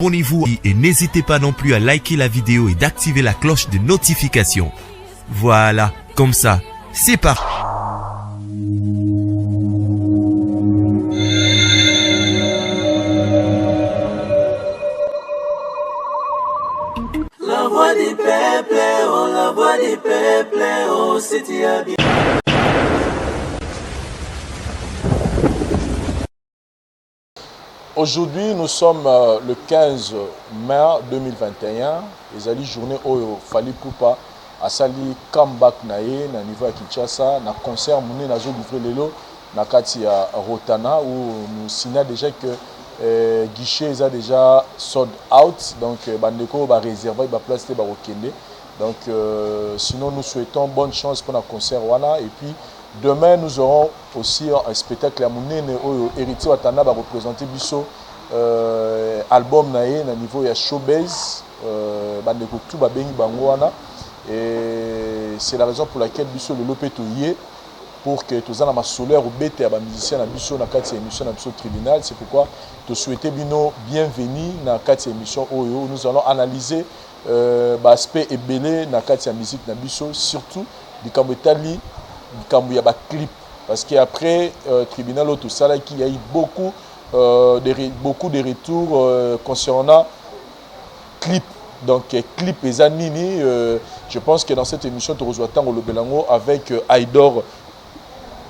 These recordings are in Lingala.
Abonnez-vous et n'hésitez pas non plus à liker la vidéo et d'activer la cloche de notification. Voilà, comme ça, c'est parti. La voix du peuple, oh la voix du peuple, oh si tu as bien. Aujourd'hui, nous sommes le 15 mai 2021. Ezali journée oyo Fally Ipupa asali comeback na ye na niveau ya Kinshasa na concert monene azo livrer lelo na kati ya Rotana où nous signale déjà que guichet eza déjà sold out, donc bandeko ba réserver ba place te bakokende. Donc sinon nous souhaitons bonne chance pour la concert wana. Et puis demain nous aurons aussi un spectacle ya monene oyo Héritier Watanabe va représenter biso album na ye na niveau ya showbase, bandeko tout babengi bango wana. Et c'est la raison pour laquelle biso lelo pe toye pour que toza na masolo ya kobeta ya bamusicien na biso na kati ya émission na biso Tribunal. C'est pourquoi tosouhaite bino bienvenue na kati ya émission oyo. Nous allons analyser baaspect ebele na kati ya musique na biso, surtout likambo etali likambo ya baclip, parce que après tribunal oyo tosalaki, il y a eu beaucoup de retours concernant clip. Donc clip eza nini? Je pense que dans cette émission tokozwa ntango olobela yango avec Aidor.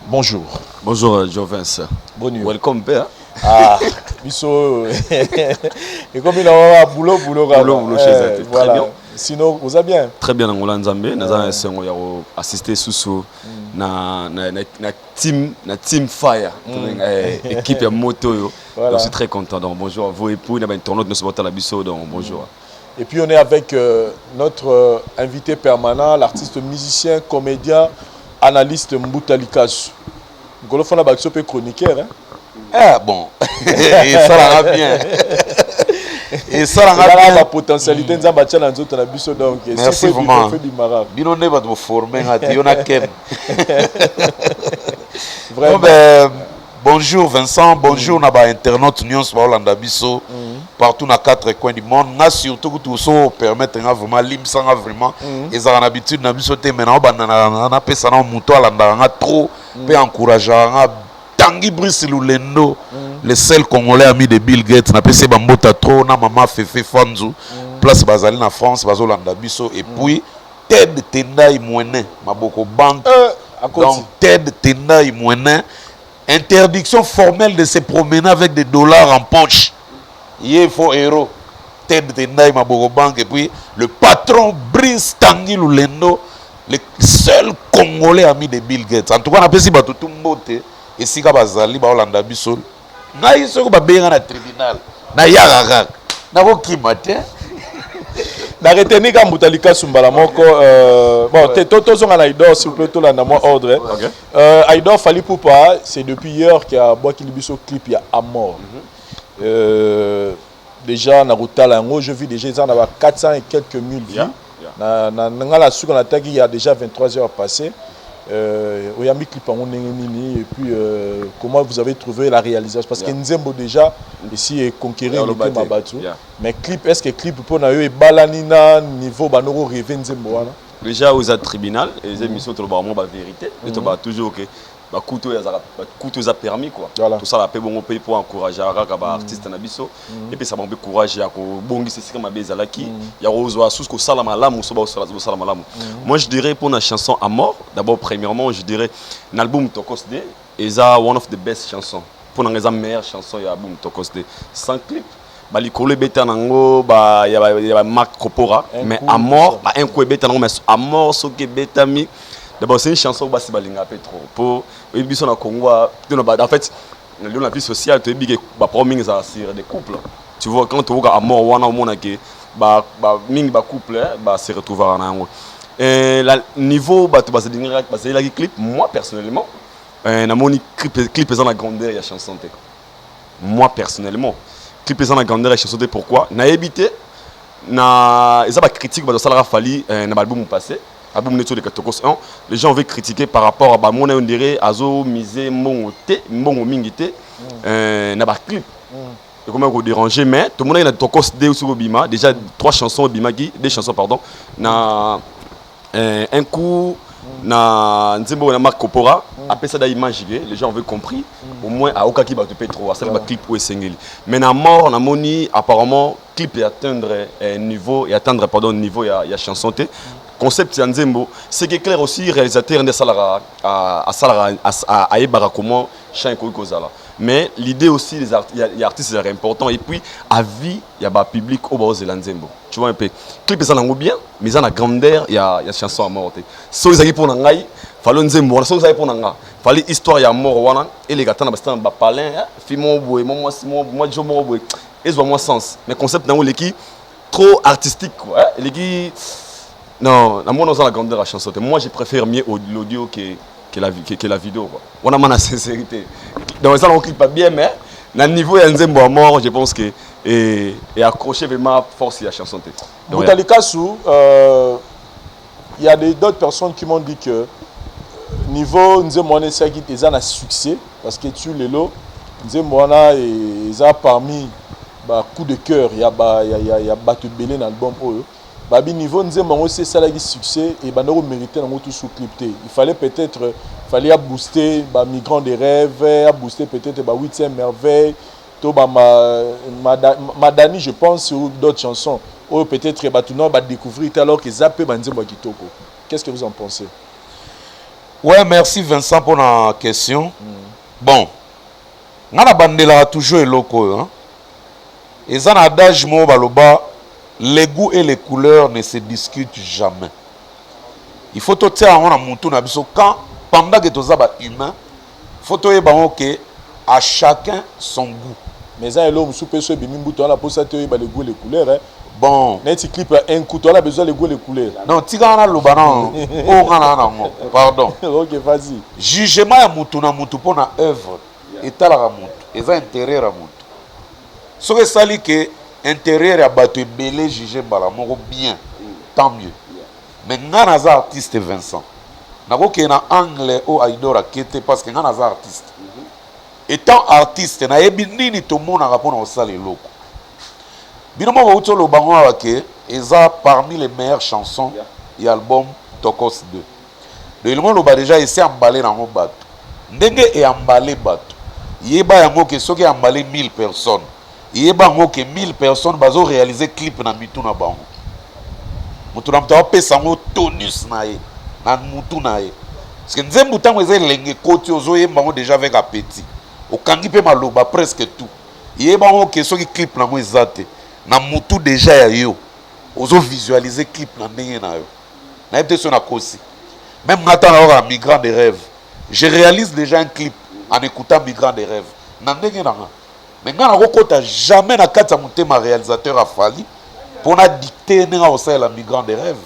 Bonjour. Bonjour Jovens. Bonne nuit. Welcome père. Ah, biso ekomi na wana boulot boulot kaka. Boulot, boulot chez eux. Très bien. Sinon oza bien? Très bien, Ngola Nzambe, naza na esengo ya assister susu na team Fire. Équipe ya moto yo. Donc je suis très content. Donc bonjour à vous et puis na ba internautes nous sommes la biso, donc bonjour. Et puis on est avec notre invité permanent, l'artiste musicien, comédien, analyste Mbuta Likasu. Nkolo fana bakso pe chroniqueur, hein? Ah bon, esalanga bien, esalanga Ezalaka bien. Ba potentialité Nzambe atia na nzoto na biso, donc Merci vraiment. Fe bimaka. Bino nde bato boforme nga te, yo na Ken. Vraiment. Bon, ben, bonjour Vincent, bonjour na bainternaute nyonso baolanda biso partout na quatre coins du monde. Nga surtout kutu so permettre nga vraiment, limbisanga vraiment, ezalaka na habitude na biso te, mais naobanda napesa na moto alandaka nga trop mpe encourageaka nga, Tangi Brice Lulendo, le seul Congolais ami de Bill Gates. Napesi ye bambota trop na mama Fefe Fanzu, place bazali na France, bazolanda biso. Et puis Ted Tendai Mwene Maboko Bank. Akoti. Donc Ted Tendai Mwene, interdiction formelle de se promener avec des dollars en poche. Il faut héros Ted Tendai Maboko Bank et puis le patron Brice Tangi Lulendo, le seul Congolais ami de Bill Gates. En tout cas, napesi bato tu mbote esika bazali baolanda biso. Ngai soki babenga na tribunal, nayaka kaka, nakokima te. Na retenir ka Mbuta Likasu mbala moko. Bon, tozonga na Aidor, s'il vous plaît, tolanda mwa ordre. Aidor, Fally Ipupa, c'est depuis hier qu'il a abwakili biso clip ya Amor. Déjà na kotala yango, je vis déjà eza na ba 400 et quelques mille vues. Na nga na suka nataki, il y a déjà 23 heures passées. Oyambi clip yango ndenge nini? Et puis comment vous avez trouvé la réalisation? Parce que nzembo déjà ici est conquérir Ya, mitema oloba te. bato, mais clip, est ce que clip mpo na yo ebalani na niveau banoko rêve nzembo wana? Déjà aux tribunal et les émissions tolobaka mwa bavérité et tolobaka toujours que bakutu oyo azalaka, bakutu eza permis quoi. Tosala mpe bongo mpe mpo encourager kaka baartiste na biso, epesa bango mpe courage ya kobongisa esika mabe ezalaki, ya kozwa susu kosala malamu so bosala malamu. Moi je dirais, pour la chanson À Mort, d'abord premièrement je dirais na album Tokos D eza one of the best chansons mpo nanga, eza meilleure chanson ya album Tokos D. Sans clip, balikolo ebeta nango ya bamark Kopora. Un Mais coup, À Mort, ça. Ba un coup ebeta nango, mais À Mort soki ebetami, d'abord c'est une chanson oyo basi balingaka mpe trop, po oyebi biso na Congo en fait lelo na vie sociale toyebi ke baproblème mingi ezala sur des couples, tu vois. Quand toyoka À Mort wana, omona ke mingi bacouple base retrouvaka na yango. La niveau bato bazalelaki clip, moi personnellement namoni clip eza na grandeur ya chanson te. Moi personnellement, clip eza na grandeur ya chanson te. Pourquoi? Nayebi te, na eza bacritique bato basalaka Fally na baalbum passé, album neti oleka Tokos 1, les gens avaient critiqué par rapport à bamona, on dirait azomise mbongo te, mbongo mingi te na baclip. Ekomaki kodéranger, mais tomonaki na Tokos 2 soki obima déjà trois chansons, obimaki deux chansons, pardon, na un coup na nzembo oyo na Marc Copora apesa da image ke les gens avaient compris. Au moins aokaki bato mpe trop, asali baclip oyo esengeli. Mais na mort, namoni apparemment clip ya atteindre niveau ya atteindre, pardon, niveau ya chanson te. Concept ya nzembo, c'est que clair aussi, réalisateur nde asalaka, asalaka, ayebaka comment chant ekoki kozala. Mais l'idée aussi des ya artistes ezalaka important, et puis avis ya bapublic oyo baozela nzembo, tu vois un peu. Clip eza nango bien, mais eza na grandeur ya chanson ya mort te. Soki ezalaki mpo na ngai, fallait nzembo wana, soki ezalaki mpo na nga, fallait histoire ya mort wana eleka ata na basita na bapalin fi moko boye, mwa mwasi, mwa jo moko boye, ezwa mwa sens. Mais concept nango eleki trop artistique, quoi, eleki. Non, namoni oza na grandeur ya chanson te. Moi, je préfère mieux l'audio que la vidéo, quoi. Wana ma na sincérité. Donc eza nango clip bien, mais na niveau ya nzembo ya mort, je pense que et accroché vraiment force ya chanson te. Donc, Moutalikasu, il y a d'autres personnes qui m'ont dit que niveau nzembo wana esalaki, eza na succès, parce que tu lelo nzembo wana eza parmi ba coup de cœur ya ba ya bato ebele na album oyo. Babi niveau nzembo yango esi esalaki succès, ebanda komérite nango tout sous clip te. Il fallait peut-être, fallait abooster ba Migrant des rêves, abooster peut-être ba 8e merveille to ba Madani, je pense, ou d'autres chansons oyo peut-être bato nao badécouvrir te, alors que eza mpe banzembo ya kitoko. Qu'est-ce que vous en pensez? Ouais, merci Vincent pour la question. Bon, nga na bandelaka toujours eloko oyo, hein. Eza na adage moko baloba: les goûts et les couleurs ne se discutent jamais. Il faut totia yango na mutu na biso quand pendant que toza bahumain, faut toyeba yango ke à chacun son goût. Mais eza eloko mosusu mpe so ebimi mbutu wana, mposa te oyeba les goûts et les couleurs, hein. Bon. Neti clip ya un coup, toala besoin les goûts et les couleurs. Non, tika wana, loba nano oyo nga na nango, pardon. Ok, vas-y. Jugement ya mutu na mutu mpo na œuvre etalaka mutu, eza intérieur ya mutu. Soki esali ke intérieur ya bato ebele juge mbala moko bien, tant mieux. Mais nga naza artiste, Vincent, nakokende na angle oyo Aidor ake te, parce que nga naza artiste. Étant artiste, nayebi nini tomonaka mpona kosala eloko. Bino moko bauti oloba ngo awa ke eza parmi les meilleures chansons ya album Tokos 2. Donc elingi oloba déjà esi ambale nango bato ndenge eyambale bato. Yeba yango ke soki eyambale 1000 personnes, yeba yango ke 1000 personnes bazoréaliser clip na mitu na bango. Moto na moto aopesa yango tonus na ye na mutu na ye, parce que nzembo ntango eza elenge ekoti, ozoyemba yango déjà avec appétit, okangi mpe maloba presque tout. Yeba yango ke soki clip nango eza te na mutu déjà ya yo, ozovisualiser clip na ndenge na yo. Nayebi te so nakosi. Même nga, ntango nayoka Migrant de rêve, je réalise déjà un clip en écoutant Migrant de rêve na ndenge na nga. Mais nga nakokota jamais na kati ya motema réalisateur afali mpona dicte ndenge akosalela Migrant de rêve.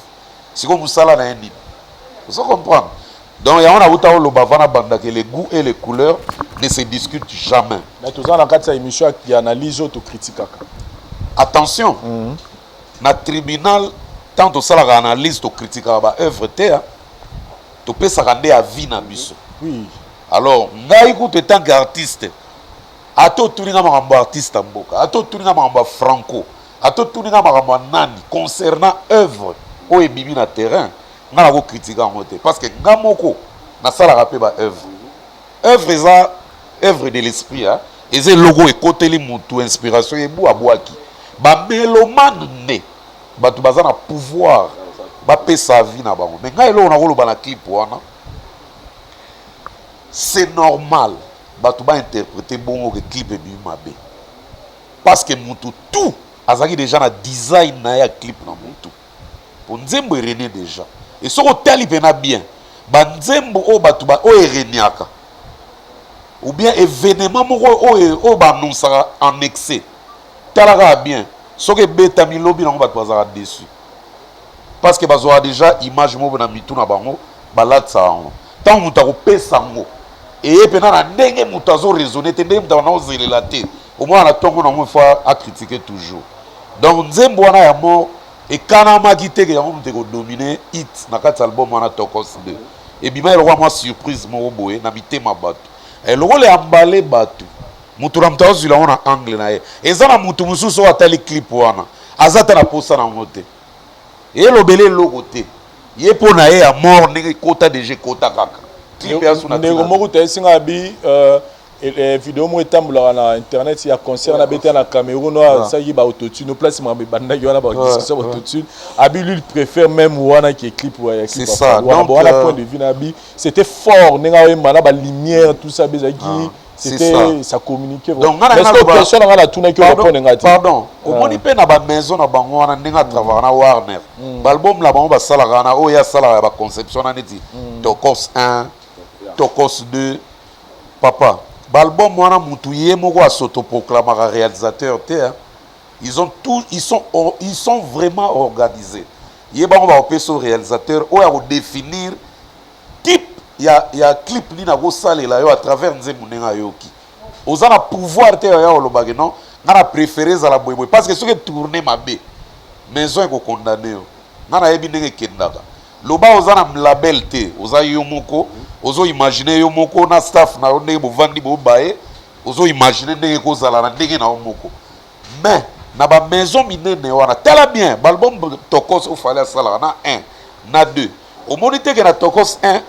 Sikoyo mosala na ye nini? Ozo comprendre? Donc yango nauta oloba vana bandaka, les goûts et les couleurs ne se discutent jamais. Mais toza na kati ya émission ya analyse oyo tokritikaka. Attention, na tribunal, tant tosalaka analyse, tokritikaka baœuvre te, hein. Topesaka nde avis na biso. Alors ngai kutu, en tant qu'artiste, ata otuni nga makambo ya artiste ya mboka, ata otuni nga makambo ya franco, ata otuni nga makambo ya nani concernant œuvre oyo ebimi na terrain, nga nakokritika yango te, parce que nga moko nasalaka mpe baœuvre. Œuvre eza œuvre de l'esprit, hein? Eza eloko oyo ekoteli motu, inspiration ebu abwaki. Bamélomane nde bato baza na pouvoir bapesa avis na bango. Mais ngai eloko nakoloba na clip wana, c'est normal bato bainterpréter bongo ke clip ebimi mabe, parce que motu tout azalaki déjà na design na ye ya clip na motu po nzembo erene déjà. E soki otali mpena bien banzembo oyo bato oyo ereniaka ou bien événement moko oyo baannonçaka en excès, tala kaka bien, soki ebetami lobi nango, bato bazalaka déçu, parce que bazwaka déjà image moko na mitu na bango, balatisaka yango. Ntango moto akopesa yango, eye mpena na ndenge moto azoraisonner te, ndenge moto abanda kozelela te, omwana na ntongo nango ifo acritiquer toujours. Donc nzembo wana ya mort ekanamaki te ke yango moto ekodominer hit na kati ya album wana Tokos 2. Ebima eloko mwa surprise moko boye na mitema bato, lokola ya mbale bato. Mutu na mutu azwila yango na angle na ye. Eza na mutu mosusu oyo atali clip wana aza ata na posa na yango te, elobela eloko te. Ye mpo na ye ya mort ndenge ekota deja, ekota kaka clip ya suna. Ndeko moko tayesi nga abi video moko etambolaka na internet ya concert na beta na Cameroun, oyo asalaki ba autotune, place makambo ebandaki wana, ba discussion ba autotune. Abi lui, il préfère même wana ke clip ya clip. C'est ça. Donc wana point de vue na abi, c'était fort ndenge aoyemba na ba lumière, tout ça bezalaki, c'était ça communiquait. Donc nga na question na nga natunaki, répondre nga te. Pardon, omoni mpe na bamaison na bango wana, ndenge atravaka na Warner, baalbum na bango basalaka wana, oyo asalaka ya baconception wana neti Tokos 1, Tokos 2, papa, baalbum wana mutu ye moko asautoproclamaka réalisateur te, hein. Ils ont tout, ils sont vraiment organisés. Ye bango bakopesa réalisateur oyo akodéfinir type ya clip nini akosalela yo à travers nzembo. Ndenge ayoki, oza na pouvoir te ya olobaki non, nga na préféré ezala boyeboye, parce que soki etourne mabe, maison ekokondane yo. Nga nayebi ndenge ekendaka. Loba oza na label te, oza yo moko, ozoimagine yo moko na staff na yo ndenge bovandi bobaye, ozoimagine ndenge ekozala na ndenge na yo moko. Mais na bamaison minene wana, tala bien baalbum Tokos oyo Fally asalaka na 1 na 2, omoni teke na Tokos 1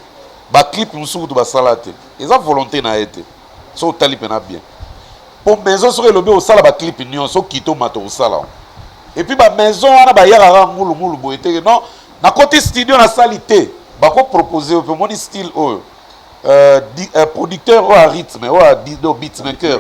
baclip mosusu kutu basala te, eza volonté na ye te. So otali mpena bien, mpo maison soki elobi osala baclip nyonso, okita omata, osala. Et puis bamaison wana bayaka kaka ngulungulu boye teke non, nakoti studio nasali te. Bakopropose yo mpe omoni style oyo, producteur oyo ya rythme, oyo ya beatmaker,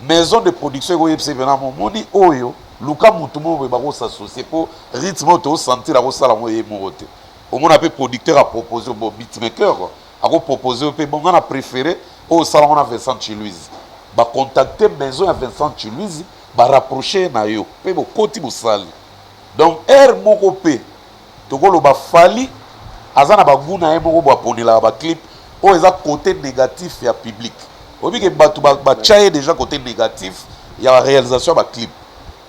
maison de production ekoyebisa mpena momoni oyo, luka mutu moko boye bakosassocie mpo rythme oyo tosentir akosala yango ye moko te. Omona mpe producteur apropose bo beatmaker akopropose yo mpe bon, nga na préféré oyo osala ngo na Vincent Chiluise. Bacontacte maison ya Vincent Chiluise, barapproche na yo mpe bokoti bosali. Donc aire moko mpe tokoloba Fally aza na bagoût na ye moko bo aponelaka baclip oyo eza côté négatif ya public. Oyebi ke bato batya ye déjà côté négatif ya réalisation ya baclip.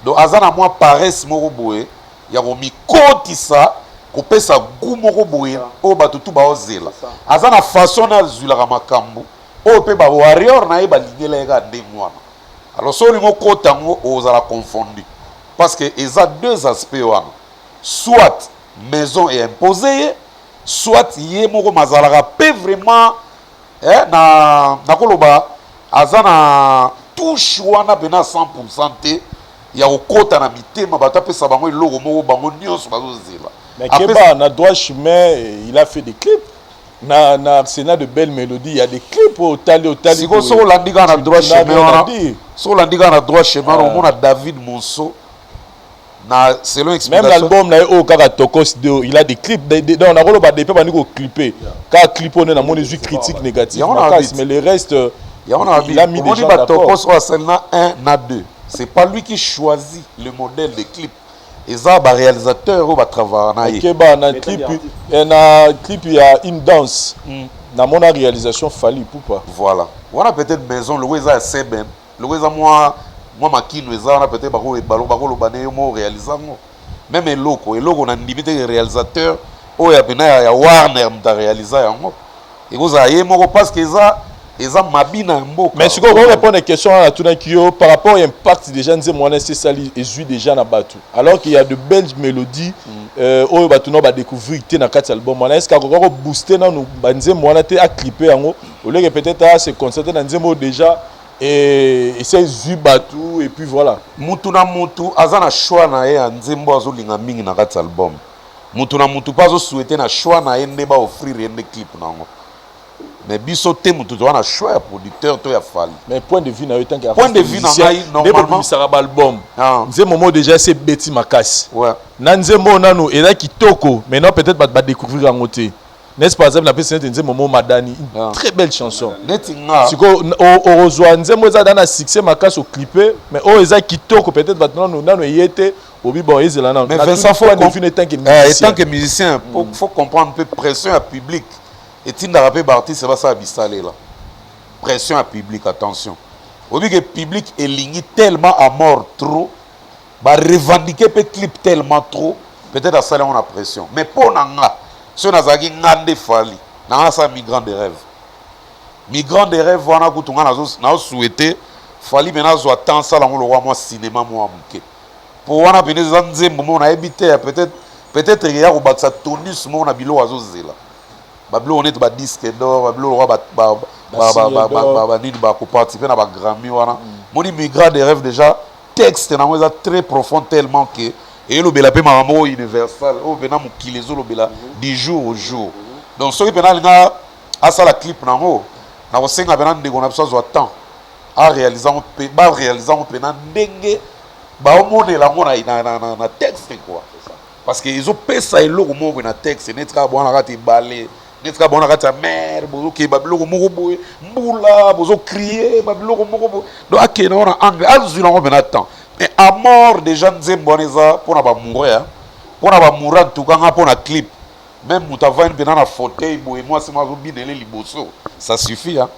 Donc aza na mwa paresse moko boye ya komikotisa, kopesa goût moko boye oyo bato tu baozela. Aza na façon na azwilaka makambo oyo mpe bawarrior na ye balingela ye kaka ndenge wana. Alors so olingi okota yango, ozala confondu, parce que eza deux aspects wana: soit maison eimposé ye, soit ye moko mazalaka mpe vraiment, na nakoloba aza na touche wana mpena 100 te ya kokɔta na mitema bato, apesa bango eloko moko bango nyonso bazozela. Mais Keba, na Droit chemin, il a fait des clips. Na Arsenal de belles mélodies, il y a des clips au Tali, au Tali. Sikoyo soki olandi kaka na Droit chemin wana, soki olandi kaka na Droit chemin wana, omona David Monso na selon Même l'album na ye oyo kaka Tokos 2, il a des clips. Donc nakoloba depuis bandi kocliper kaka clip oyo nde namoni ezwi critique négative makasi, mais le reste, yango na il a mis des gens. Batokos oyo asali na 1 na 2, c'est pas lui qui choisit le modèle de clip, eza baréalisateur oyo batravaka na ye. Keba na clip ya Une danse, namona réalisation Fally Ipupa. Voilà, wana peut-être maison loko eza ya seben, loko eza mwa makino eza wana, peut-être bakoloba na ye mo réalise yango. Même eloko na ndimi te, réalisateur oyo ya pena ya Warner moto aréalisa yango, ekozala ye moko, parce que eza mabina ya mboka. Mais sikoyo okorépondre question wana natunaki yo par rapport ya impact déjà nzembo wana esi esali, ezwi déjà na bato, alors qu'il y a de belles mélodies oyo bato nao badécouvrir te na kati ya album wana. Est ce que akoka kobooste nanu banzembo wana te, aclipe yango, oleke peut-être ase concerte na nzembo oyo déjà esi ezwi bato, et puis voilà? Mutu na mutu aza na choix na ye ya nzembo azolinga mingi na kati ya album. Mutu na mutu mpe azosouhaite na choix na ye nde baoffrir ye nde clip na yango. Mais biso te mutu toza na choix ya producteur to ya Fally. Mais point de vue na yo tant que Point de vue na ngai, nde normalement bobimisaka baalbum, nzembo moko déjà esi ebeti makasi, na nzembo oyo nanu eza kitoko, maintenant peut-être bato badécouvrir yango te, n'est-ce? Par exemple, napesi neti nzembo moko Madani, une très belle chanson. Neti nga Sikoyo okozwa nzembo eza da na succès makasi, oclipe, mais oyo eza kitoko, peut-être bato nanu eye te, obi bon, ezela nanu. Mais Vincent, faut point de vue en tant que musicien. Étant que musicien, faut comprendre un peu pression ya public etindaka mpe baartiste basala bisalela. Pression ya public, attention, oyebi ke public elingi tellement à mort trop, barevendique mpe clip tellement trop, peut-être asali yango na pression. Mais mpo na nga, soki nazalaki nga nde Fally, na nga nasala Migrant de rêve. Migrant de rêve wana kutu nga nazosouhaite. Fally mena azwa temps asala yango lokwa mwa cinéma mwa moke, po wana pene eza nzembo moko nayebi te ya peut-être eya kobakisa tonus moko na biloko azozela, babiloko neti badisque d'or, babiloko lokwa banini, bakoparticipe na baGrammy wana. Moni Migrant de rêve, déjà texte nango eza très profond, tellement que eyelobela mpe makambo oyo universal, oyo mpena mokili ezolobela du jour au jour. Donc soki mpena alinga asala clip nango, nakosenga mpena ndeko na biso azwa temps aréalise yango mpe baréalise yango mpena ndenge baomonela yango na texte quoi, parce que ezopesa eloko moko boye na texte, neti kaka bwana kati ebale, neti kaka bwana kati ya mer, bozokeba biloko moko boye, mbula, bozocrie babiloko moko boye. Donc akende ngo na angle azwi nango mpena temps. Mais Amor, déjà nzembo wana eza mpona bamoureux, mpona bamoureux. En tout cas nga, mpona clip même, moto avandi mpena na fauteuil boye, mwasi mo azobinele liboso, ça suffit, hein.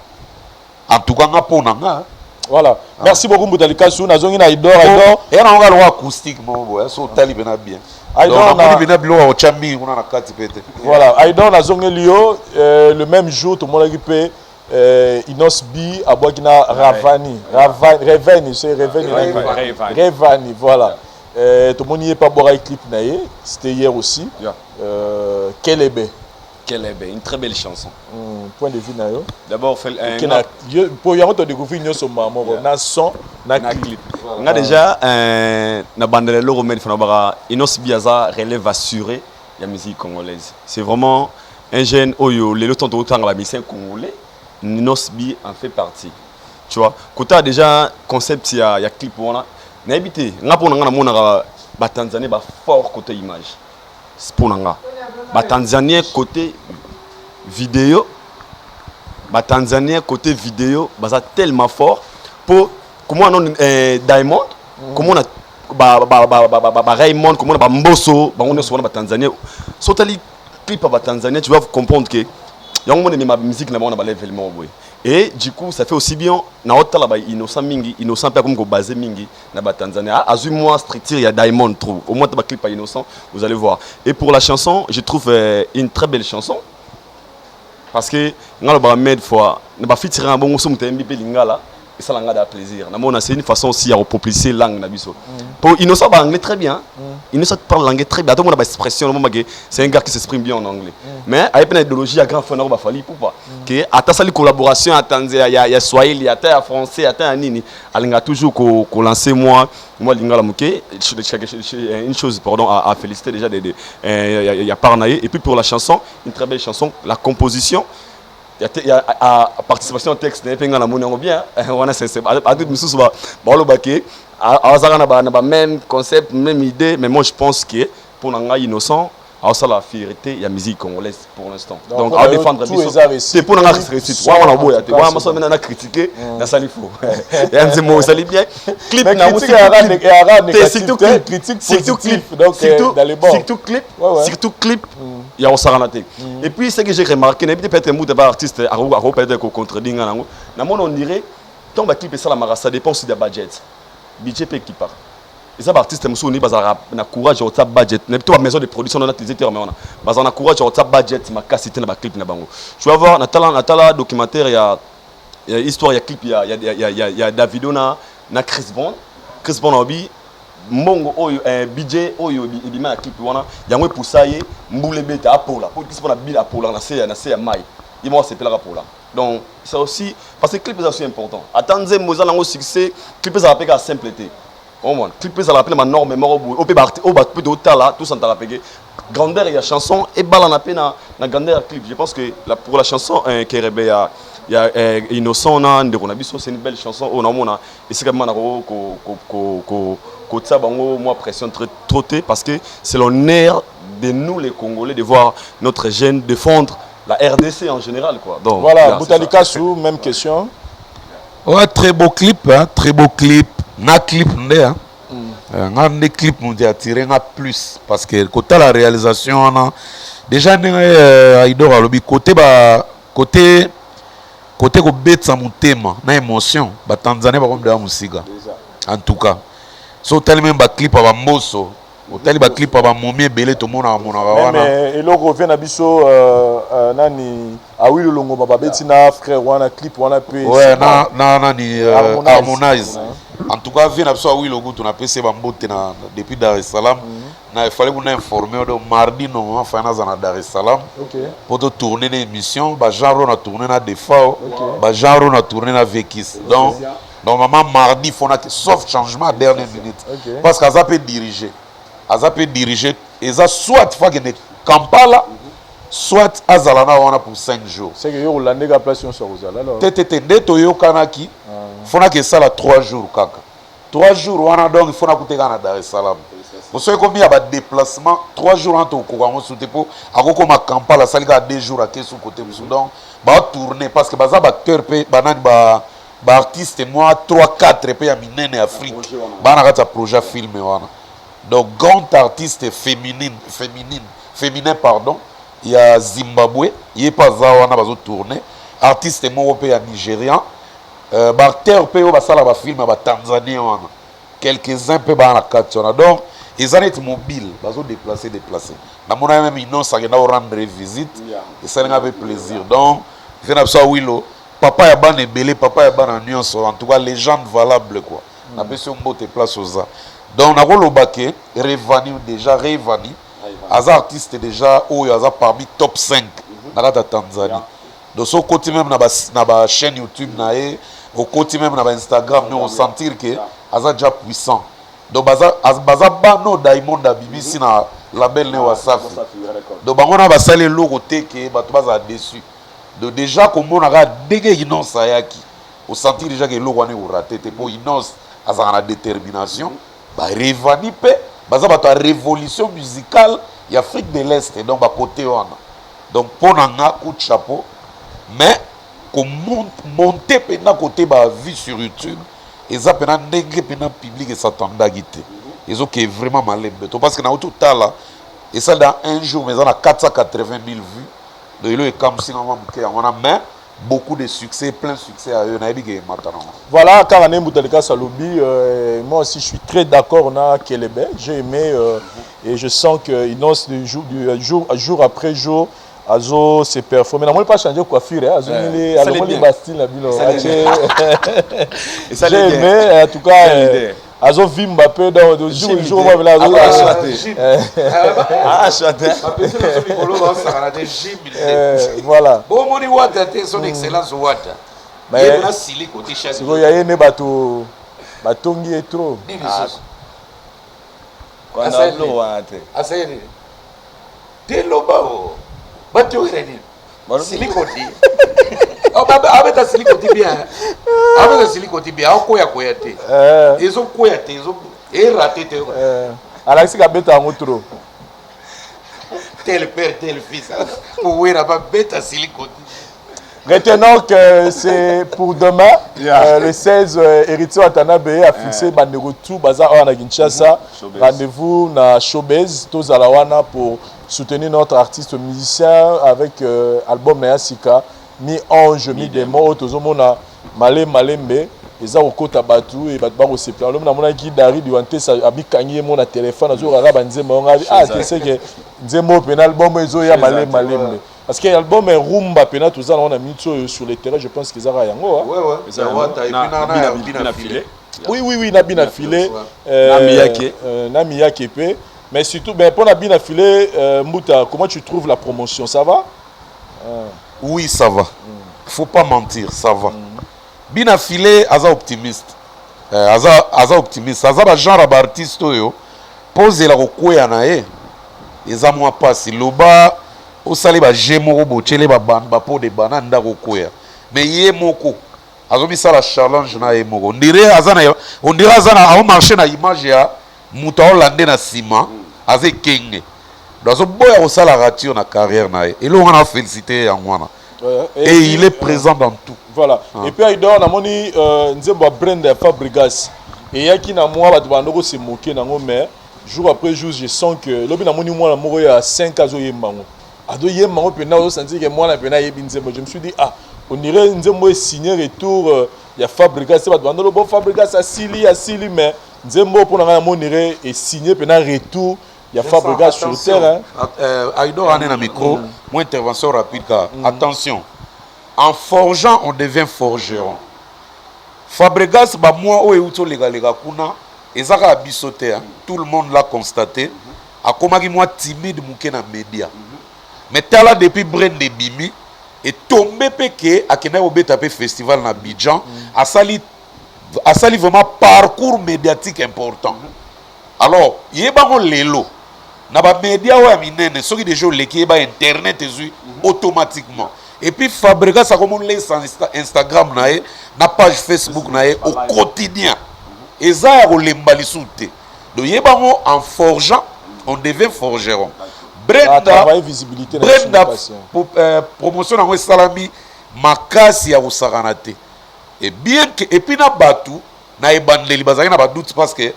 En tout cas nga, mpo na nga. Voilà, merci beaucoup Mbuta Likasu. Nazongi na Idor. Idor. Eya nango kaka lokwa acoustique moko boye, so otali mpena bien. Aidor. Namoni mpena biloko ya kotya mingi kuna na kati mpe te. Voilà, Aidor, nazongeli yo. Le même jour tomonaki mpe Innoss'B abwaki na Ravani, Ravani, Reveni, c'est Reveni, Revani, voilà. Tomoni ye mpe abwakaki clip na ye, c'était hier aussi. Kelebe. Kelebe, une très belle chanson. Point de vue na yo? D'abord, po yango todécouvrir nyonso mbala moko, na son na clip. Nga déjà na bandela eloko mene fana baka, Innoss'B aza relève assurée ya musique congolaise. C'est vraiment un jeune oyo lelo tanto otanga bamusicien congolais, Innoss'B en fait partie. Tu vois, kota déjà concept ya clip wana, nayebi te, nga mpo na nga namonaka batanzanie bafort côté image. Mpo na nga, batanzanien côté vidéo, batanzanien côté vidéo baza tellement fort. Po komona non Diamond, komona ba Raymond, komona bamboso, bango nyonso wana batanzanien. So otali clip ya batanzanien, tu vas comprendre que yango mona emema musique na bango na balevel moko boye. Et du coup, ça fait aussi bien na otala ba Innocent mingi. Innocent mpe akomi kobase mingi na batanzanie, azwi mwa structure ya Diamond trop. Au moins baclip ya Innocent, vous allez voir. Et pour la chanson, je trouve une très belle chanson, parce que nga lobaka maintes fois na bafeaturing ya bongo, so moto ayembi mpe lingala, esala nga da plaisir. Namona c'est une façon aussi ya kopropulser langue na biso, po Innocent ba anglais très bien. Innocent parle l'anglais très bien, atomona baexpression nomomake, c'est un gars qui s'exprime bien en anglais, mais aye mpe na idéologie ya grand frère nako baFally Ipupa, ke ata asali collaboration ya tanzia, ya swahili, ata ya français, ata ya nini, alingaka toujours kolancer mwa lingala moke. Une chose, pardon, à féliciter déjà de ya part na ye. Et puis pour la chanson, une très belle chanson, la composition, ya a participation au texte mpe nga namoni yango bien wana. Ate misusu baoloba ke azalaka na ba même concept, même idée, mais moi je pense que mpo na ngai, Innocent aosala fierté ya musique congolaise pour l'instant. Donc aodéfendre biso te. Mpo na nga réussite wana, naboya te wana maso mena na critique, nasali faux ya nzembo ezali bien. Clip na surtout clip, surtout clip, surtout clip, surtout clip ya kosakana te. Et puis ce que j'ai remarqué, nayebi te, peut-être mutu ba artiste ako peut-être kocontredire nga nango, namoni on dirait ntango baclip esalamaka, ça dépend aussi ya budget. Budget mpe ekipaka. Eza baartiste mosusu oni bazalaka na courage ya kotia budget na to bamaison de production na utiliser terme wana, bazala na courage ya kotia budget makasi te na baclip na bango. Tu vas voir, natala documentaire ya histoire ya clip ya Davido na Chris Brown. Chris Brown alobi mbongo oyo, budget oyo ebima na clip wana, yango epusa ye mbula ebeta apola, po Chris Brown abila apola na se ya mai, ye moko asepelaka apola. Donc ça aussi, parce que clip eza aussi important. Ata nzembo eza nango succès, clip ezala mpe kaka simple te. Omona clip ezalaka mpe na banorme moko boye oyo mpe oyo bato mpe totala, tosantaka peke grandeur ya chanson ebalana mpe na grandeur ya clip. Je pense que pour la chanson Kerebe ya Innocent na ndeko na biso, c'est une belle chanson oyo naomona esika mema na kotia bango mwa pression très trop te, parce que c'est l'honneur de nous les Congolais de voir notre jeune défendre la RDC en général, quoi. Donc voilà. Yeah. Mbuta Likasu, même question. Ouais, très beau clip, hein, très beau clip. Na clip nde, hein. Nga nde clip moto atire nga plus, parce que kotala réalisation wana déjà, ndenge Aidor alobi, côté ba côté kobetisa motema na émotion, batanzanie bakomidaka mosika. En tout cas so otali même baclip ya bamboso. Otali baclip ya bamomi ebele, tomonaka monaka wana. Même eloko vie na biso, nani, Awilo Longomba, babeti na frère wana clip wana mpe. Ouais, na nani, Harmonize. Harmonize. En tout cas, vie na biso Awilo kutu, napesi ye bambote na depuis Dar es Salaam. Na efale kuna informer, donc mardi normalement fai naza na Dar es Salaam mpo totourne na émission bagenre oyo na tourne na Defao, bagenre oyo na tourne na Vekis. Donc normalement mardi fona, sauf changement à dernière minute, parce que aza mpe dirigé, aza mpe dirigé. Eza soit faut akende Kampala, soit azala na wana pour 5 jours. C'est que yo kolandeka place nyonso ya kozala alors. Te, te, te. Nde toyokanaki, fonaki esala 3 jours kaka, 3 jours wana. Donc il faut nakuteka na Dar es Salaam. Moso ekomi ya badéplacement, 3 jours wana tokokoka yango su te, mpo akokoma Kampala, asali kaka 2 jours, ake su kote mosusu. Donc baotourne parce que baza baacteur mpe banani, ba baartiste mwa 3 4 mpe ya minene Afrique baa na kati ya projet ya film wana. Donc grand artiste féminine, féminine, féminin pardon, ya Zimbabwe, ye mpe aza wana, bazotourne. Artiste moko mpe ya Nigérian, baacteur mpe oyo basala bafilm ya batanzanien wana, quelques-uns mpe baa na kati wana. Donc eza neti mobile, bazodéplace déplace. Namona même Innoss akenda korendre visite, esalinga mpe plaisir. Donc vie na biso Awilo, papa ya bana ebele, papa ya bana nyonso, en tout cas légende valable quoi. Napesi yo mbote place oza. Donc nakoloba ke Rayvanny déjà, Rayvanny aza artiste déjà oyo aza parmi top 5 na kati ya Tanzanie. Donc so okoti même na bachaîne YouTube na ye, okoti même na baInstagram, ne osentir ke aza déjà puissant. Donc baza bana oyo Diamond abimisi na label ne Wasafi. Donc bango na basali eloko te ke bato bazala déçu. Donc déjà komona kaka ndenge Innoss ayaki, osentir déjà ke eloko wana ekorater te, mpo Innoss azalaka na détermination. BaRayvanny mpe baza bato ya révolution musicale ya Afrique de l'Est, donc bakote wana. Donc mpo na nga, coup de chapeau. Mais komonte mpenza kote bavue sur YouTube eza mpena ndenge mpena public esatandaki te, ezoke vraiment malembe to, parce que nauti otala, esali dans un jour mais eza na 480 000 vues. Donc elo ekamwisi nga mwa moke yango wana, mais beaucoup de succès, plein succès à eux, nayebi ke emata nango. Voilà, kaka nde Mbuta Likasi alobi, moi aussi je suis très d'accord na Kelebe. J'ai aimé et je sens que Innoss du jour, jour après jour azo se performer. Namoni pas changer coiffure, hein, azo mili Ça alongoli l'est bien. ba style na bino. Ça l'est J'ai bien. aimé en tout cas. Quelle idée. Azo vimba pe donc de jour Gym jour idée. moi là azo Ah, chanter. Ah, chanter. Bapesi biso mikolo baosakana te, gym. Voilà. Bomoni Wata te, son excellence Wata. Mais- ye mpona sili kote chaque Sikoyo ya ye nde bato batongi ye trop. nini lisusu? Kwana Asali biloko wana te. Asali nini te? Loba o batokela nini? Silikoti. Abeta silikoti bien, abeta silikoti bien, akoya koya te. Ezokoya te, erater te. Alakisi kabeta yango trop. Tel père, tel fils. Owera babeta silikoti. Retenons que c'est pour demain, le 16, Héritier Watanabe a fixé bandeko tout baza awa na Kinshasa. Showbase. Rendez-vous na Showbase, tozala wana pour soutenir notre artiste musicien avec album na ya sika, mi ange mi démon, oyo tozomona male malembe eza kokota bato e bato bakosepela. Lobi namonaki Dari Diwantesa abikangi ye mo na telefone, azokaka banzembo yango abi ah te seke nzembo oyo mpena album oyo ezoya malembe malembe, parce que album erumba mpena toza nango na minute oyo sur le terrain, je pense que ezaka yango, hein. Ouais, ya Wata et puis na Bina Filet. Oui, na Bina Filet. Na Miyake. Na Miyake pe, mais surtout ben pour na Bina Filet, Mbuta, comment tu trouves la promotion? Ça va? Oui, ça va, faut pas mentir, ça va. Bina Filet aza optimiste. Aza optimiste, aza bagenre ya baartiste oyo mpo ozela kokwea na ye eza mwa mpasi. Loba osali baje moko botyele bapo de bana ndako okwea, mais ye moko azomisala challenge na ye moko. Ondire aza na, ondire aza na aomarche na image ya moto aolande na nsima, aza ekenge. Donc azoboya kosala rature na carrière na ye. Eloko wana afélicité yango wana. Et il est présent dans tout. Voilà. Et puis aidor namoni nzembo ya Brenda ya Fabregas eyaki na mwa bato bando kose moke nango, mais jour après jour je sens que lobi namoni mwana moko ya 5 azoyemba yango, azoyemba yango mpena, ozosentir ke mwana mpena ayebi nzembo. Je me suis dit ah. On dirait nzembo esigne retour ya Fabregas te. Bato bandolo bo Fabregas asili, asili, mais nzembo mpo na ngai namonire esigne mpena retour ya Fabregas sur terre, hein. Aidor ane na micro, moi intervention rapide car attention, en forgeant on devient forgeron. Fabregas, bamwa oyo euti olekaleka kuna, eza kaka biso te, hein. Tout le monde l'a constaté, akomaki mwa timide moke na média, mais tala, depuis Brenda ebimi, etombe mpe ke akendaki kobeta mpe festival na Abidjan, asali vraiment parcours médiatique important. Alors yebango lelo na bamédia oyo ya minene, soki déjà oleki, yeba internet ezwi automatiquement. Et puis Fabregas akomolesa Instagram na ye, na page Facebook na ye au quotidien, eza ya kolemba lisusu te. Donc yebango, en forgeant on devient forgeron. Brenda, travailler visibilité na Brenda, biso. Promotion yango esalami makasi ya kosakana te. Et bien que, et puis na bato na ebandeli bazalaki na badoute parce que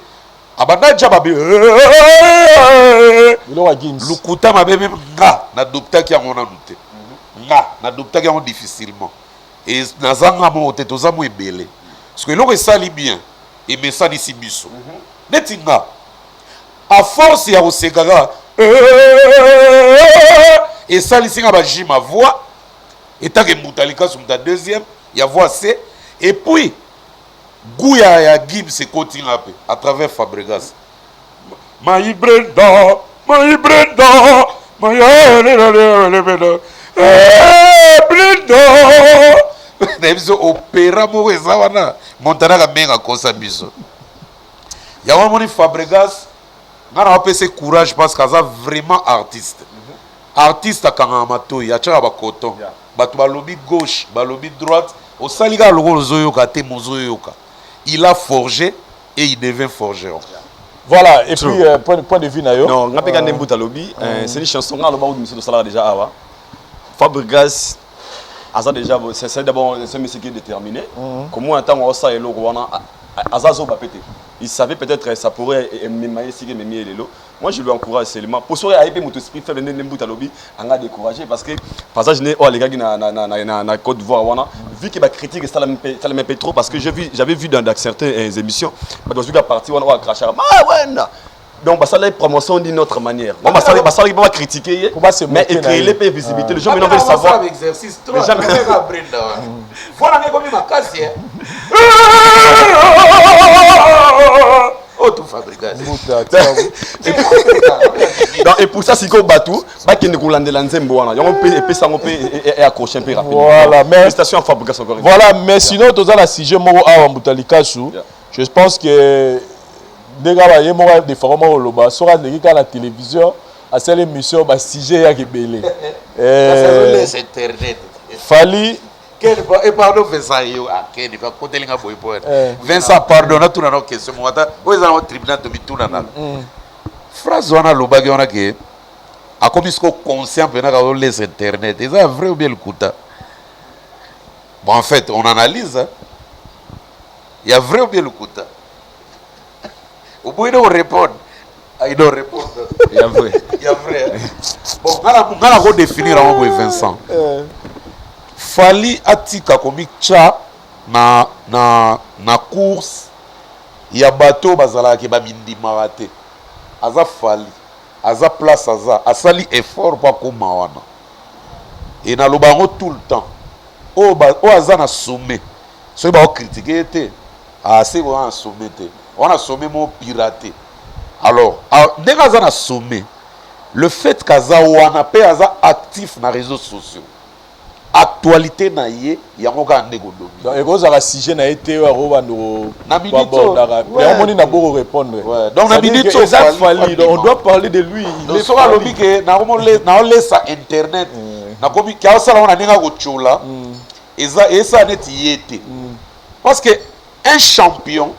abanda ja babe Biloko ya Gims. Lukuta mabe. Meme nga nadoptaki yango nanu te, nga nadoptaki yango difficilement e nazanga moko te, toza mo ebele, parce que eloko esali bien emesanisi biso. Neti nga, à force ya koseka kaka, esalisi nga bagime voix etake mbuta likasu, muta deuxième ya voix C, et puis goût ya Gims ekoti nga mpe à travers Fabregas. My Brenda, my Brenda, my Brenda. Na biso opéra moko eza wana, Montana kamenga akosa biso yango. Amoni Fabregas, nga na bapesa courage parce que aza vraiment artiste. Artiste akangaka matoi, atiaka bacoton. Bato balobi gauche, balobi droite, osali kaka lokola ozoyoka te, mozoyoka. Il a forgé et il devient forgeron. Voilà, et puis point de vue na yo? Non, nga mpe ka nde mbuta alobi, c'est une chanson nga aloba kutu, miso tosalaka déjà awa. Fabregas aza déjà, c'est d'abord c'est un monsieur qui est déterminé. Komona ntango aosala eloko wana, aza zoba pe te. Il savait peut-être ça pourrait emema ye esika ememi ye lelo. Moi, je lui encourage seulement pour soki aye mpe moto esprit faible nde mbuta alobi anga découragé, parce que passage ne oyo alekaki na Côte d'Ivoire wana, vu que bacritique esalami mpe trop, parce que j'avais vu dans certaines émissions bato bazwiki parti wana oyo acrachaka ma wenda. Donc basala promotion d'une autre manière. Bon, basalaki mpo bacritiquer ye, mais ecréer mpe visibilité. Les gens maintenant veulent savoir. Exercice trop. Brenda wana, voilà, ngai komi makasi oyo to Fabregas. Donc, et pour ça, sikoyo bato bakende kolandela nzembo wana, yango mpe epesa yango mpe eaccroche mpe rapidement. Voilà, mais félicitations à Fabregas encore une fois. Voilà, mais sinon toza na sujet moko awa, mbuta likasu. Je pense que ndenge awa ye moko defaka moko oloba, soki aleki kaka na télévision, asali émission, basujet eyaka ebele. Internet. Fally. Et pardon Vincent, yo akende bakotelinga boye po Vincent, pardon, natuna na question moko, ata oyo eza na tribunal, tomituna nanga phrase wana alobaki wana ke akomi siko conscient mpena kazolesa internet, eza ya vrai ou bien lokuta? Bon, en fait on analyse, hein. Ya vrai ou bien lokuta? Oboyi na korépondre, aïdo répondre. Ya vrai. Ya vrai, hein? Bon, nga na kodéfinir yango boye, Vincent. Fally atika komitya na course ya bato oyo bazalaka babindimaka te. Aza Fally, aza place, aza asali effort mpo akóma wana. E naloba yango tout le temps, oyo aza na sommet, soki baocritiquer ye te, ase wana na sommet te, wana sommet moko pirate. Alors ndenge aza na sommet, le fait kaza wana mpe aza actif na réseaux sociaux, actualité na ye yango kaka nde kodominer. Donc ekozala sujet na ye te oyo akobanda Na minute koabordaka. Oyo, Yango moni na boko répondre. Ouais. Donc, na minute oyo, eza Fally, Fally, donc on doit parler de lui, il Donc est soki Fally. Alobi ke naolesa internet, nakomi ke aosala ngo na ndenge akotiola, eza esala neti ye te, parce que un champion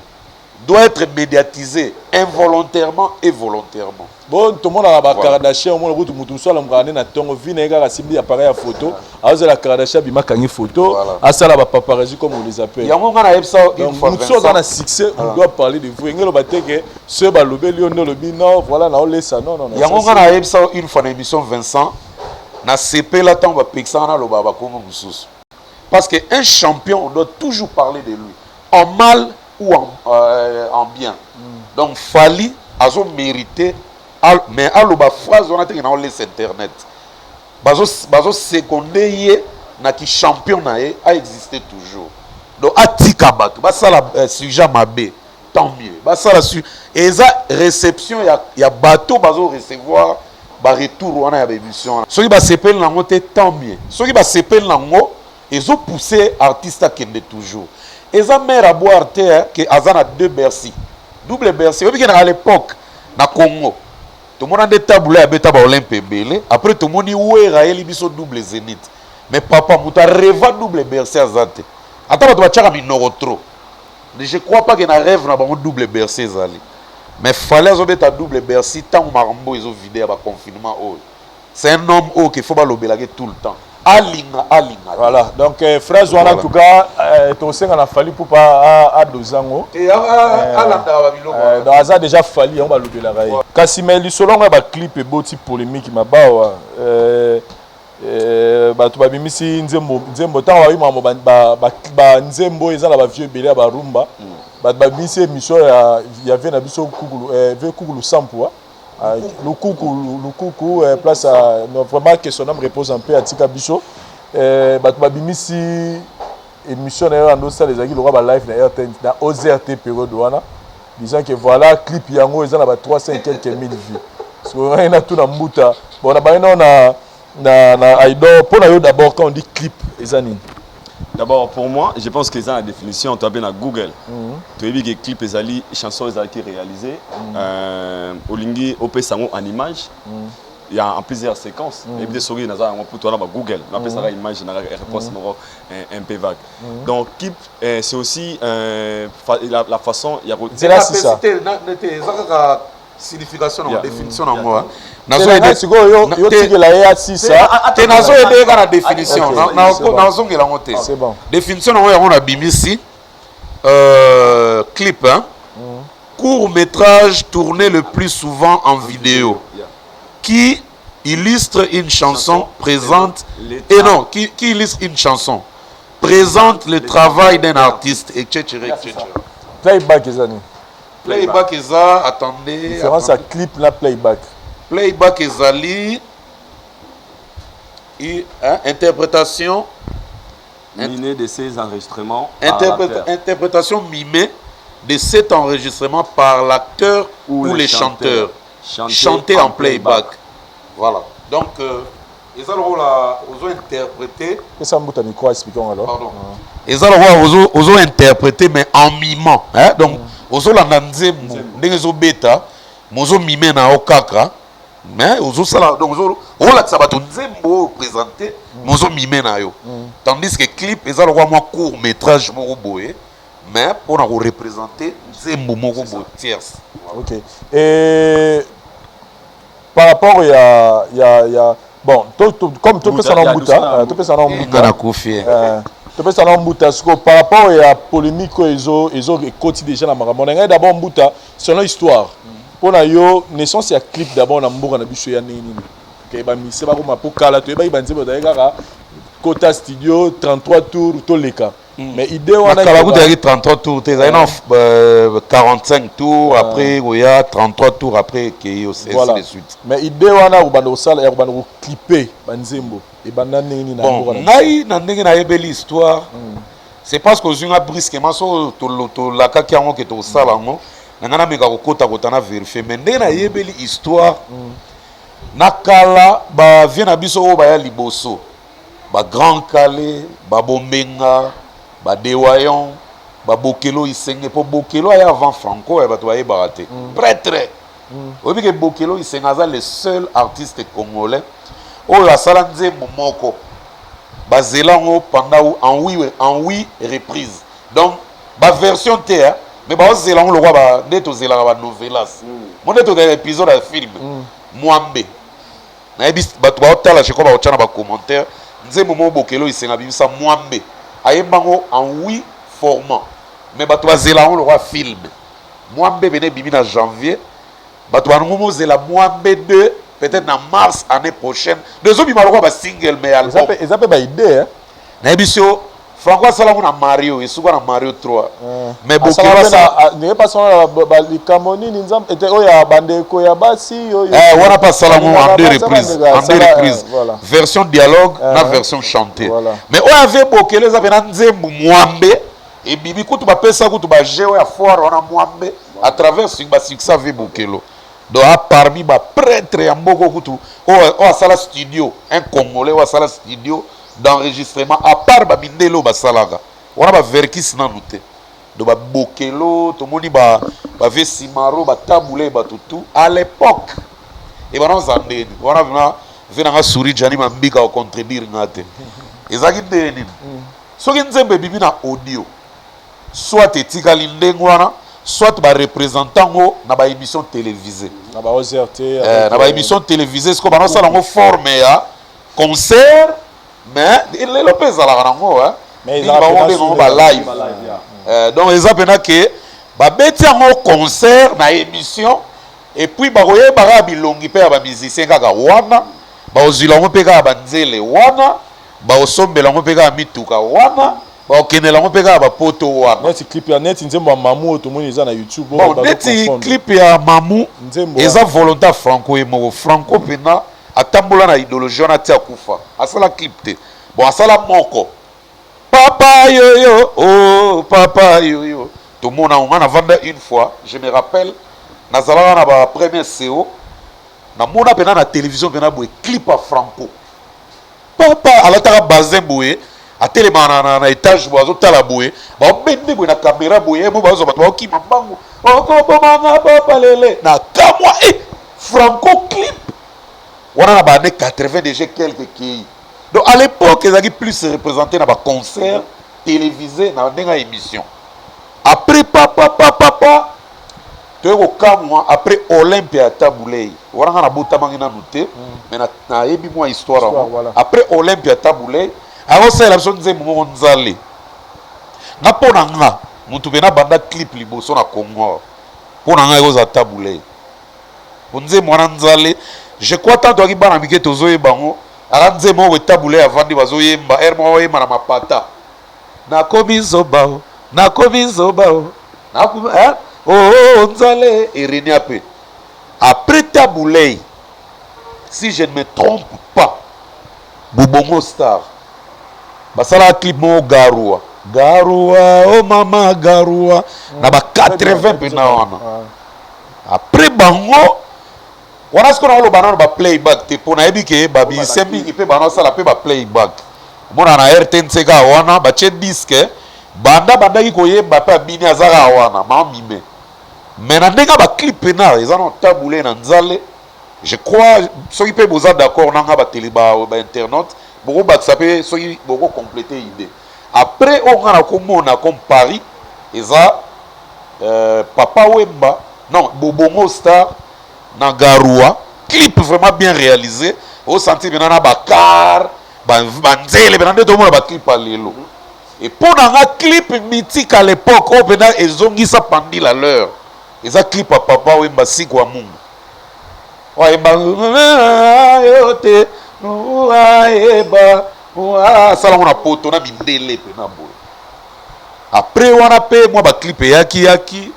doit être médiatisé involontairement et volontairement. Bon, tomonaka bakardashian, omona kutu mutu mosusu alamukaka nde na ntongo, vi na ye kaka asimbi appareil ya photo, azozela Kardashian abima, akangi photo, asala bapaparazzi comme on les appelle. Yango nga nayebisa une Donc fois, mutu soki aza na Vincent, succès, on doit parler de vous. Enge loba te ke soki balobeli yo nde olobi non, voilà, naolesa, non, non, non. Yango Ça, nga nayebisa une fois na émission, Vincent, nasepela ntango bapekisaka naloba bakombo mosusu. Parce que un champion, on doit toujours parler de lui, en mal ou en bien. Donc Fally azo mérité, mais aloba phrase wana teke na olesa internet, bazo seconder ye na ki champion na ye, a existe toujours. Donc atika bato basala sujet mabe, tant mieux. Basala su eza réception ya bato, bazo recevoir baretour wana ya baémission wana. Soki basepeli nango te, tant mieux. Soki basepeli nango, ezopousse artiste akende toujours. Eza mer à boire te, hein, ke aza na deux Bercy, double Bercy. Oyebi ke na à l'époque na Congo, tomona nde Tabu Ley abeta baolympe ebele. Après tomoni Wera ayeli biso double Zénith. Mais papa, moto arêva double Bercy aza te. Ata bato batiaka minoko trop, je crois pas ke na rêve na bango double Bercy ezali. Mais Fally azobeta double Bercy ntango makambo ezovide ya baconfinement oyo. C'est un homme oyo ke faut balobelaki tout le temps, alinga alinga te. Voilà, donc phrase wana, en tout cas tosenga na Fally Ipupa adoza yango. Te, alandaka babiloko wana. Donc aza déjà Fally, yango balobelaka ye. Kasi me lisolo yango ya baclip eboti polémique mabawa. Bato babimisi nzembo, nzembo ntango babimamo banzembo eza na bavieux ebele ya barumba. Bato babimisi émission ya vieux na biso Kukulu, vieux Kukulu Sampu, ah, Lukuku, Lukuku, place à, non, vraiment que son âme repose en paix, atika biso. Bato babimisi émission na ye wana osala, ezalaki lokwa balive na RT, na OZRT période wana, disant que voilà, clip yango eza na ba 300 et quelques mille vues. Parce que ngai natuna Mbuta, bon, na bangi nao na Aidor, mpo na yo d'abord, quand on dit clip, eza nini? D'abord, pour moi, je pense que ça, la définition, tu as bien à Google. Tu as vu que clip ezali, chanson ezali réalisée, olingi opesa yango en image. Il y a en plusieurs séquences. Et puis soki naza yango pour toi na Google, na pesa image na réponse moko un peu vague. Donc clip, c'est aussi la façon il y a Nzela sisa. Te, eza kaka signification nango, définition nango. Nazo sikoyo yo tikela ye asisa. Te, nazoyede kaka na définition. Ok, c'est bon. Nazongela yango te. C'est bon. Définition nango, yango nabimisi clip, hein? Court métrage tourné le plus souvent en vidéo qui illustre une chanson, présente et non qui illustre une chanson, présente le travail d'un artiste, etc., etc. Playback eza nini? Playback eza, attendez. Différence ya Attendez. clip na playback. Playback ezali hein, interprétation Mimée de ces enregistrements par l'acteur. Interprétation mimée de cet enregistrement par l'acteur ou les les chanteurs, chantés chanté en playback. Voilà, donc eza lokola ozo interpréter. Pesa Mbuta micro, explique alors. Pardon, eza lokola ozo interpréter mais en mimant, hein? Donc ozolanda nzembo ndenge ezobeta, mais ozomime na yo kaka, mais ozosala, donc ozolakisa bato nzembo oyo présente, mais ozomime na yo. Tandis que clip eza lokola mwa court métrage moko boye, mais mpona koreprésente nzembo moko boye tierce. Ok, et par rapport ya bon, comme topesa na Mbuta, topesa na Nga Mbuta. Nakufi. Topesa na Mbuta sikoyo par rapport ya polémique oyo ezo ekoti déjà na makambo na ngai. D'abord Mbuta, selon histoire, mpo na yo, naissance ya clip d'abord na mboka na biso ya ndenge nini ke bamise bakoma? Mpo kala toyebaki banzembo ezalaki kaka kota studio, 33 tour, toleka. Mais idée wana Nakala kuta ezalaki 33 tour te, ezalaki na 45 tours, après koya 33 tours, après ekei ainsi de suite. Mais idée wana ya kobanda kosala, ya kobanda kocliper banzembo, ebanda ndenge nini na Bon, mboka na biso? Ngai na ndenge nayebeli histoire, c'est parce que ozwi nga brusquement. So tolakaki yango ke tosala yango, na ngai nameka kokota kota na vérifie. Mais ndenge nayebeli histoire, na kala bavieux na biso oyo baya liboso, bagrand Kale, babombenga, badewayon, babokelo Isenge, mpo Bokelo aya avant Franco ya bato bayebaka te. Prêtre, oyebi ke Bokelo Isenge aza le seul artiste congolais oyo asala nzembo moko, bazela yango pendant en huit reprises. Donc baversion te, hein, mais baozela yango lokwa nde tozelaka banovelas mo, nde tozela épisode ya film. Mwambe nayebi bato baotala, je crois baotya na bacommentaire nzembo moko Bokelo Isenga bimisa mwambe, ayembango en huit format, mais bato bazela yango lokwa film. Mwambe pene ebimi na janvier, bato bango mozela mwambe 2 peut-être na mars année prochaine. Donc ezobima lokwa basingle, mais Eza album eza mpe baidée, hein? Nayebi so. Franco asala ngo na Mario, esuka na Mario 3. Mais Asala Bokelo mpe asala ndenge mpe asala na likambo nini Nzambe ete oyo ya bandeko ya basi oyo wana mpe asala ngo en deux Balingaka reprises, basi, en deux asala, reprises. Voilà. Version dialogue na version chantée. Mais oyo ave Bokelo eza mpe na nzembo mwambe ebimi kutu, bapesa kutu baje oyo ya foire wana mwambe à travers basuccès ave Bokelo. Donc a parmi baprêtre ya mboka kutu oyo asala studio, un Congolais oyo asala studio d'enregistrement à part bamindele oyo basalaka wana, baverkis nanu te. Donc babokelo tomoni bave Simaro, batabule bato tout à l'époque ebana ozala ndeni wana. Vraiment, ve nanga Souri Jani Mambika ocontredire nga te. Ezalaki ndenge nini? Soki nzembo ebimi na audio, soit etikali ndenge wana, soit bareprésente yango na baémission télévisée. Na ba OZRT. Na baémission télévisée sikoyo banosala yango forme ya concert, mais lelo mpe ezalaka nango, hein. Mais Mingi ezalaka bango mpenza bengango sur balive. Donc eza mpena ke babeti yango concert na émission et puis bakoyeba kaka bilongi mpe ya bamusicien kaka wana, bakozwila yango mpe kaka banzele wana, bakosombela yango mpe kaka mituka wana, bakokendela yango mpe kaka bapoto wana. Neti clip ya, neti nzembo ya Mamu oyo tomoni eza na YouTube oyo Bon, bazo neti confondre. clip ya Mamu Nzembo eza wana. volonté ya Franco ye moko. Franco mpena atambola na idéologie wana ti akufa, asala clip te. Bon, asala moko, Papa Yoyo, oh Papa Yoyo, tomona yango. Nga navanda une fois, je me rappelle, nazalaka na ba première CO, namona mpena na télévision mpena boye clip ya Franco, papa alataka bazin boye, atelemaka na étage boye, azotala boye, baobende boye na caméra boye mo, bazwa bato baokima mbangu, okobomanga papa lele na kamwa e Franco. Clip wana na baannée 80 déjà quelque kei. Donc à l'époque ezalaki plus représenté na baconcert télévisé na ndenge ya émission. Après papa papa papa, toye kokamwa après Olympia ya Tabulei wana, nga nabotamangi nanu te, mais nayebi mwa histoire Histoire, yango. Voilà. Après Olympia ya Tabulei, akosalela biso nzembo moko Nzale. Nga, mpo na nga, motu mpe nabanda clip liboso na Congo, mpo na nga ekozala Tabulei, po nzembo wana Nzale, je crois tant toyaki bana mike tozoyeba yango. Aka nzembo moko Tabulei avandi, bazoyemba ere moko, oyemba na mapata: "Nakomi zoba o, nakomi zoba o, nakomi hein? Oh, oh, nzale." Erenia mpe après Tabulei, si je ne me trompe pas, Bobongo Star basalaka clip moko Garua, Garua, o mama Garua, na ba 80 mpena wana. Après bango wana sikoyo nakoloba nano baplayback te, mpo nayebi ke bamusicien mingi mpe banasala mpe baplayback. Omona na RTNC kaka wana batie disque, banda bandaki koyemba mpe abini, aza kaka wana mamime. Mais na ndenge ya baclip mpena eza na Tabule na Nzale, je crois. Soki mpe boza d'accord nanga, batele bainternaute bokobakisa mpe soki bokocompléter idée. Après oyo nga nakomona comme Paris eza Papa Wemba, non, Bobongo Star na Garua, clip vraiment bien réalisé, osentir mpena na bacar, banzele mpena nde tomona baclip ya lelo. Et mpo na nga, clip mythique à l'époque oyo mpena ezongisa pendule à l'heure eza clip ya Papa Wemba, Siku ya Mungu, wayemba yo te ayeba, asalango na poto na mindele mpena boye. Après wana mpe mwa baclip eyaki yaki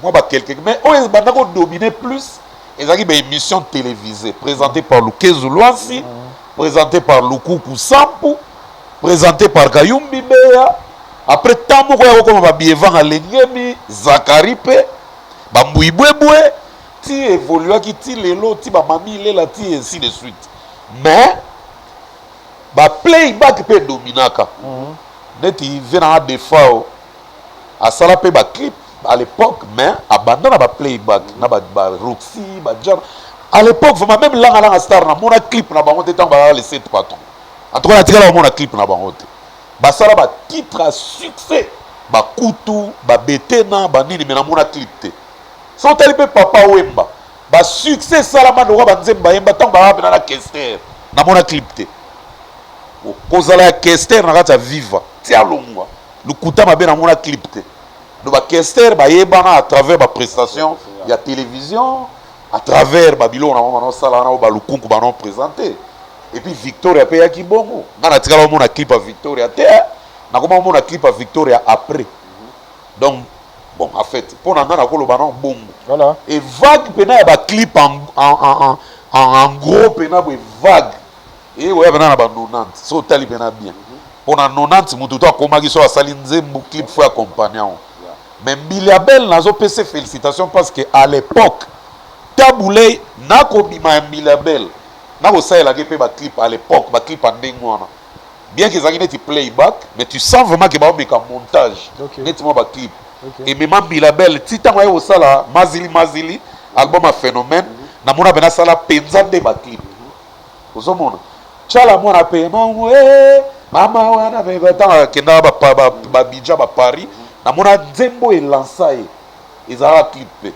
mwa baquelque, mais oyo ebanda kodomine plus ezalaki baémission télévisée présentée par Lukezu Lwansi, présentée par Lukuku Sampu, présenté par Kayumbi Beya. Après temps moko ya kokoma babievanga Lengemi Zakari mpe bambwibwebwe ti évoluaki ti lelo, ti bamami lela, ti ainsi de suite. Mais baplayback mpe edominaka. Neti ve nanga Defao, asala mpe baclip à l'époque, mais abanda na baplayback na baroxy, bajana à l'époque. Vraiment, même Langa Langa Star, namona clip na bango te ntango bazala les sept patrons. En tout cas natikala komona clip na bango te. Basala batitre ya succès, bakutu babetena banini, me namona clip te. So otali mpe Papa Wemba, basuccès esalama lokwa banzembo bayemba ntango bazala mpena na Kester, namona clip te. Kozala ya Kester na kati ya Viva ti alongwa lokuta mabe, namona clip te. Donc bakester bayebana à travers baprestation ya télévision, à travers babiloko na bango banosala wana oyo balukunku bano présente. Et puis Victoria mpe eyaki bongo, nga natikala omona clip ya Victoria te. Nakoma komona clip ya Victoria après. Donc bon, en fait, mpo na nga nakoloba na bongo. Voilà. Et vague mpena ya baclip en gros mpena boye, vague eyoya mpena na ba 90. So otali mpena bien, mpo na 90 motu to akomaki so asali nzembo, clip faut accompagner yango. Mais Mbilia Bel, nazopesa félicitation parce que à l'époque Tabu Ley nakobima ya Mbilia Bel, nakosalelaki mpe baclip à l'époque, baclip ya ndenge wana, bien que ezalaki neti playback, mais tu sens vraiment ke baomeka montage neti mwa baclip. Emema Mbilia Bel ti ntango aye kosala Mazili Mazili, album ya Phénomène. Namona mpe nasala mpenza nde baclip. Ozomona Tshala Mwana mpe mango mama wana mpe ntango akendaka babidja baparis, namona nzembo elansa ye, ezalaka clip mpe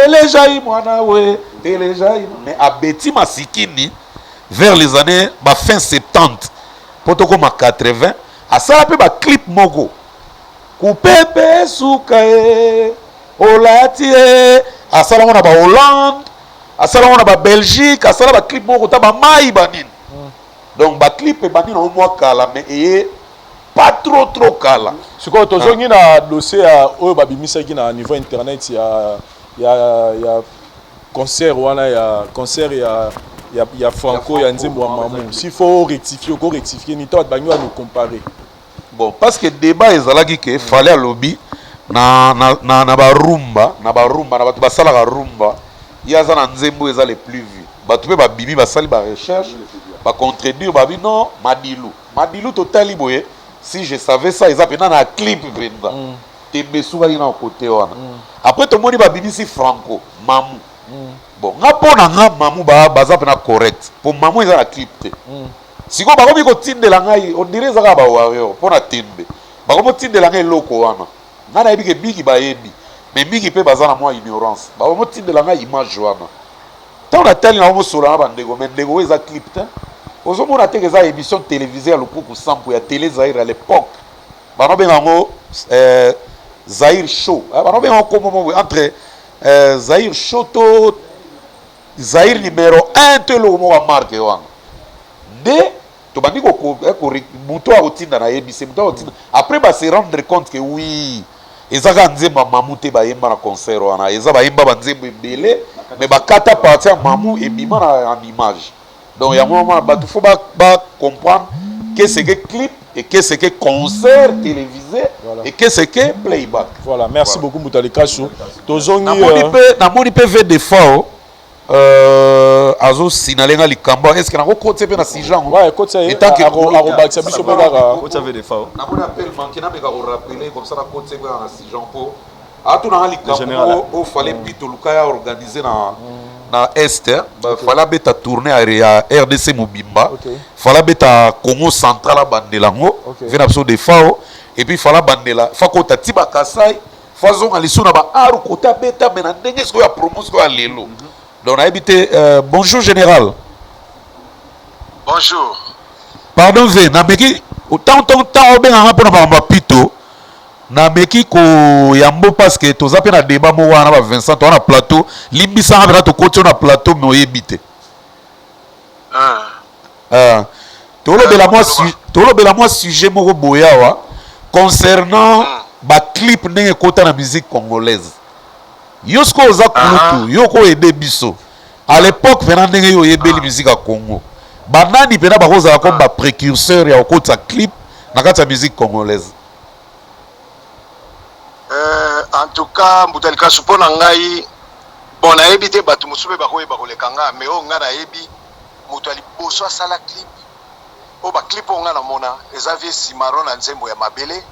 elejai mwana we elejai. Mais abeti masikini vers les années bafin 70 mpo tokóma 80, asala mpe baclip moko kupepe suka ye olati ye, asala ngo na bahollande, asala ngo na babelgique, asala baclip moko ta bamai banini. Donc baclip ebandi nango mwa kala, mais eye pas trop trop kala. Sikoyo tozongi na dossier ya oyo babimisaki na niveau internet ya concert wana, ya concert ya Franco, ya nzembo ya Mamu. S'il faut rectifier, oko rectifier ni to bato bangi wana comparer? Bon, parce que débat ezalaki ke Fally alobi na barumba, na barumba, na bato basalaka rumba, ye aza na nzembo eza le plus vu. Bato mpe babimi, basali barecherche, bacontredire, babi non, Madilu. Madilu totali boye, si je savais ça, eza mpena na clip mpenza. Tembe esukaki na kote wana. Après tomoni babimisi Franco Mamu. Bon, nga mpo na nga Mamu baza mpena correct, mpo Mamu eza na clip te. Sikoyo bakomi kotindela ngai, on dirait eza kaka bawarrior mpo na tembe, bakomi kotindela ngai eloko wana. Ngai nayebi ke mingi bayebi, mais mingi mpe baza na mwa ignorance. Bakomi kotindela ngai image wana. Ntango natali nango, mosola na bandeko, mais ndeko, oyo eza clip te. Ozomona te ke eza émission télévisée ya Lukuku Sampo ya Télé Zaire à l'époque. Banobenga yango Zaire Show. Banobenga yango kombo moko entre Zaire Show to Zaire numéro 1 to eloko moko ya marque wana. Nde tobandi moto akotinda, nayebisi moto akotinda. Après base rendre compte que oui, eza kaka nzembo ya Mamu te bayemba na concert wana, eza bayemba banzembo ebele, mais bakata partie ya Mamu ebima na en image. Donc yango wana bato faut bacomprendre qu'est-ce que clip et qu'est-ce que concert télévisé et qu'est-ce que playback. Voilà, merci beaucoup Mbuta Likasu. Tozongi Namoni mpe, namoni mpe ve Defao azosinale nga likambo. Est ce que nakokotisa mpe na sujet yango? Ouais, kotisa ye. En tant que Akobakisa biso mpe kaka. Kotisa ve Defao. Namoni appel manqué, nameka korappeler comme ça nakotisa mpe na sujet, mpo atunanga likambo Général. Oyo Fally mpi toluka ya organiser na est. Fally abeta tournée ya RDC mobimba. Fally abeta Congo Central, abandela yango ve na biso Defao, et puis Fally abandela fa kota ti bakasai, fa azonga lisusu na baaru kota abeta me na ndenge sikoyo ya promo sikoyo ya lelo. Donc nayebi te. Bonjour général. Bonjour. Pardon ve, nameki ntango obenganga mpona makambo ya pito, nameki koyambo parce que toza mpe na débat moko wana. Ba Vincent toza na plateau, limbisanga mpena tokoti yo na plateau, mais oyebi te. Ah. Tolobela mwa sujet moko boye awa concernant baclip ndenge ekota na musique congolaise. Yo sikoyo oza kulutu, yo koyede biso à l'époque mpena ndenge yo oyebeli musique ya Congo, banani mpena bakozala comme baprécurseur ya kokotisa clip na kati ya musique congolaise? En tout cas, Mbuta Likasu, mpo na ngai, bon, nayebi te bato mosusu mpe bakoyeba koleka nga, mais oyo ngai nayebi, moto ya liboso asala clip, oyo baclip oyo ngai namona, eza vieux Simaro na nzembo ya Mabele.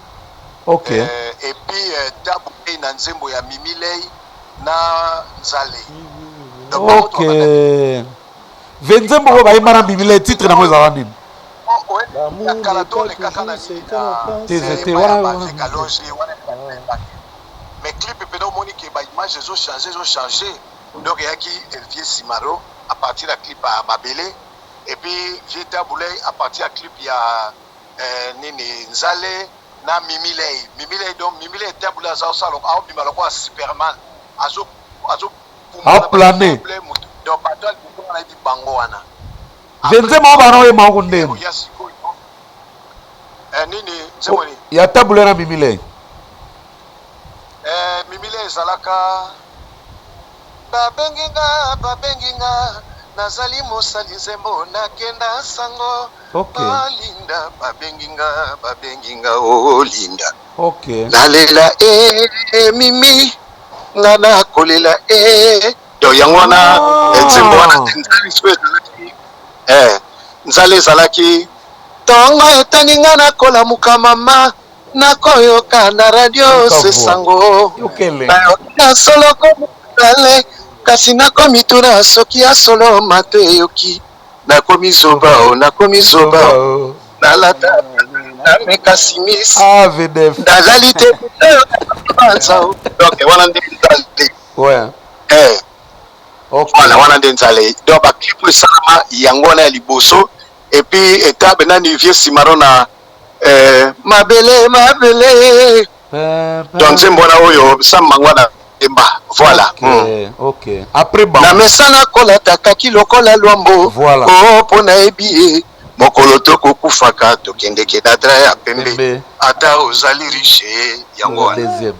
Et puis Tabu Ley na nzembo ya Mimi Ley na Nzale. Donc, bango Ok, ve nzembo oyo bayemba na Mimi Ley, titre nango ezalaka nini? Ya kala tone kaka na nini na Te, te, ya wana- Kalonji wana playback. Mais clip mpena omoni ke baimage ezochange, ezochange. Donc eyaki vieux Simaro à partir ya clip ya Mabele, et puis vieux Tabu Ley à partir ya clip ya nini, Nzale na Mimi Ley. Mimi Ley, donc Mimi Ley, Tabu Ley aza osala, aobima lokola Superman, azo azo Aplane. Donc bato ya liboso wana nayebi bango wana. Ve nzembo oyo bana oyemba ngo ndeni? Ya sikoyo. Eh, nini nzembo nini? Ya Tabu Ley na Mimi Ley. Eh, Mimi Ley ezalaka babengi nga babengi nga nazali mosali nzembo nakenda sango Ok. Olinda babengi nga babengi nga olinda Ok. nalela e mimi nga nakolela e donc yango wana Ah. eh, nzembo wana nzala sikoyo ezalaki eh, nzala ezalaki ntongo etani nga nakolamuka mama nakoyoka na radio Yoka se voix. sango Yoka elengi. nayoka solo komale kasi nakomituna soki ya solo mato eyoki nakomi zoba o nakomi zoba o nalata nameka simisi Ah, VDF. nazali te nzao donc wana nde nzale Ouais. eh, Ok. voilà wana nde nzale donc baclip oyo esalama yango wana ya liboso et puis etabe nani vieux simaro na eh, mabele mabele donc nzembo wana oyo sambango wana emba voilà. Ok, ok. Après bango. Na mesana kolata kaki lokola lwambo. Voilà. Oh, mpo nayebi ye mokolo tokokufaka tokendeke na drap ya pembe Pembe. Ata ozali riche yango wana. Deuxième.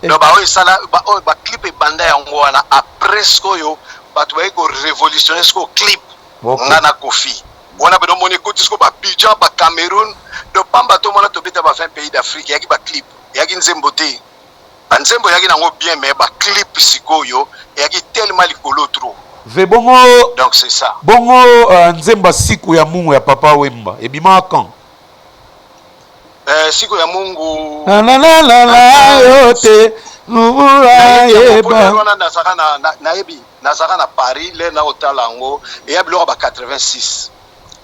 Donc baoyo esala baoyo baclip ebanda yango wana. Après sikoyo bato baye korévolutionne sikoyo clip. Ok. Nga na Kofi wana beno omoni ekoti sikoyo baabidjan, bacameroun, donc pamba tomona tobeta ba 20 pays d'Afrique. Eyaki baclip, eyaki nzembo te. Banzembo eyaki nango bien, mais baclip sikoyo eyaki tellement likolo trop. Ve bongo Donc c'est ça. Bongo nzembo ya siku ya Mungu ya Papa Wemba ebimaka quand? Siku ya Mungu. La la la la la yo te mvula yeba. Wana nazalaka nayebi nazalaka na Paris le na otala yango eya biloko ya ba 86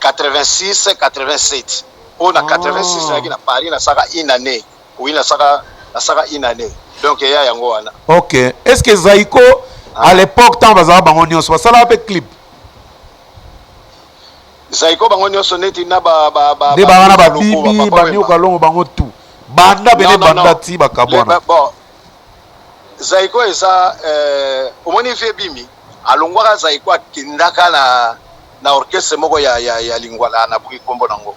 86 87 oyo na 86 nazalaki na Paris, nasalaka une année. Oui, nasalaka une année, donc eya yango wana. Ok. Est-ce que Zaiko à l'époque ntango bazalaka bango nyonso basalaka mpe clip? Zaiko bango nyonso neti na ba ba ba Nde baka na ba- babimi Papa Wemba. banioka longo bango tu banda pene Non, non, banda non. ti bakabwana. Bon, Zaiko eza omoni vie bimi alongwaka Zaiko akendaka na orchestre moko ya Lingwala na buki nkombo nango.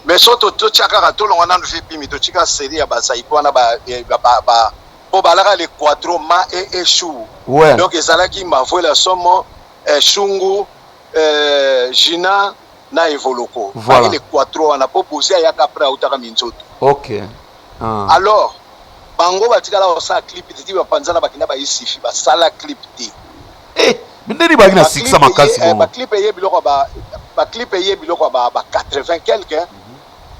Mais so totia kaka tolongwa nanu vie bimi totika série ya bazaiko wana po balaka le quatro ma e eshu. Donc ezalaki Mavuela Somo, Shungu, Gina na Evoloko. Voilà. Bayaki le quatro wana po Bozi ayaka après autaka minzoto. Ok. Ah. Alors bango batikala kosala clip te ti bapanzana bakenda baisifi basala clip te. Eh, ndeni bazalaki na succès makasi bongo? Baclip eye biloko ya baclip eye biloko ya ba 80 quelque,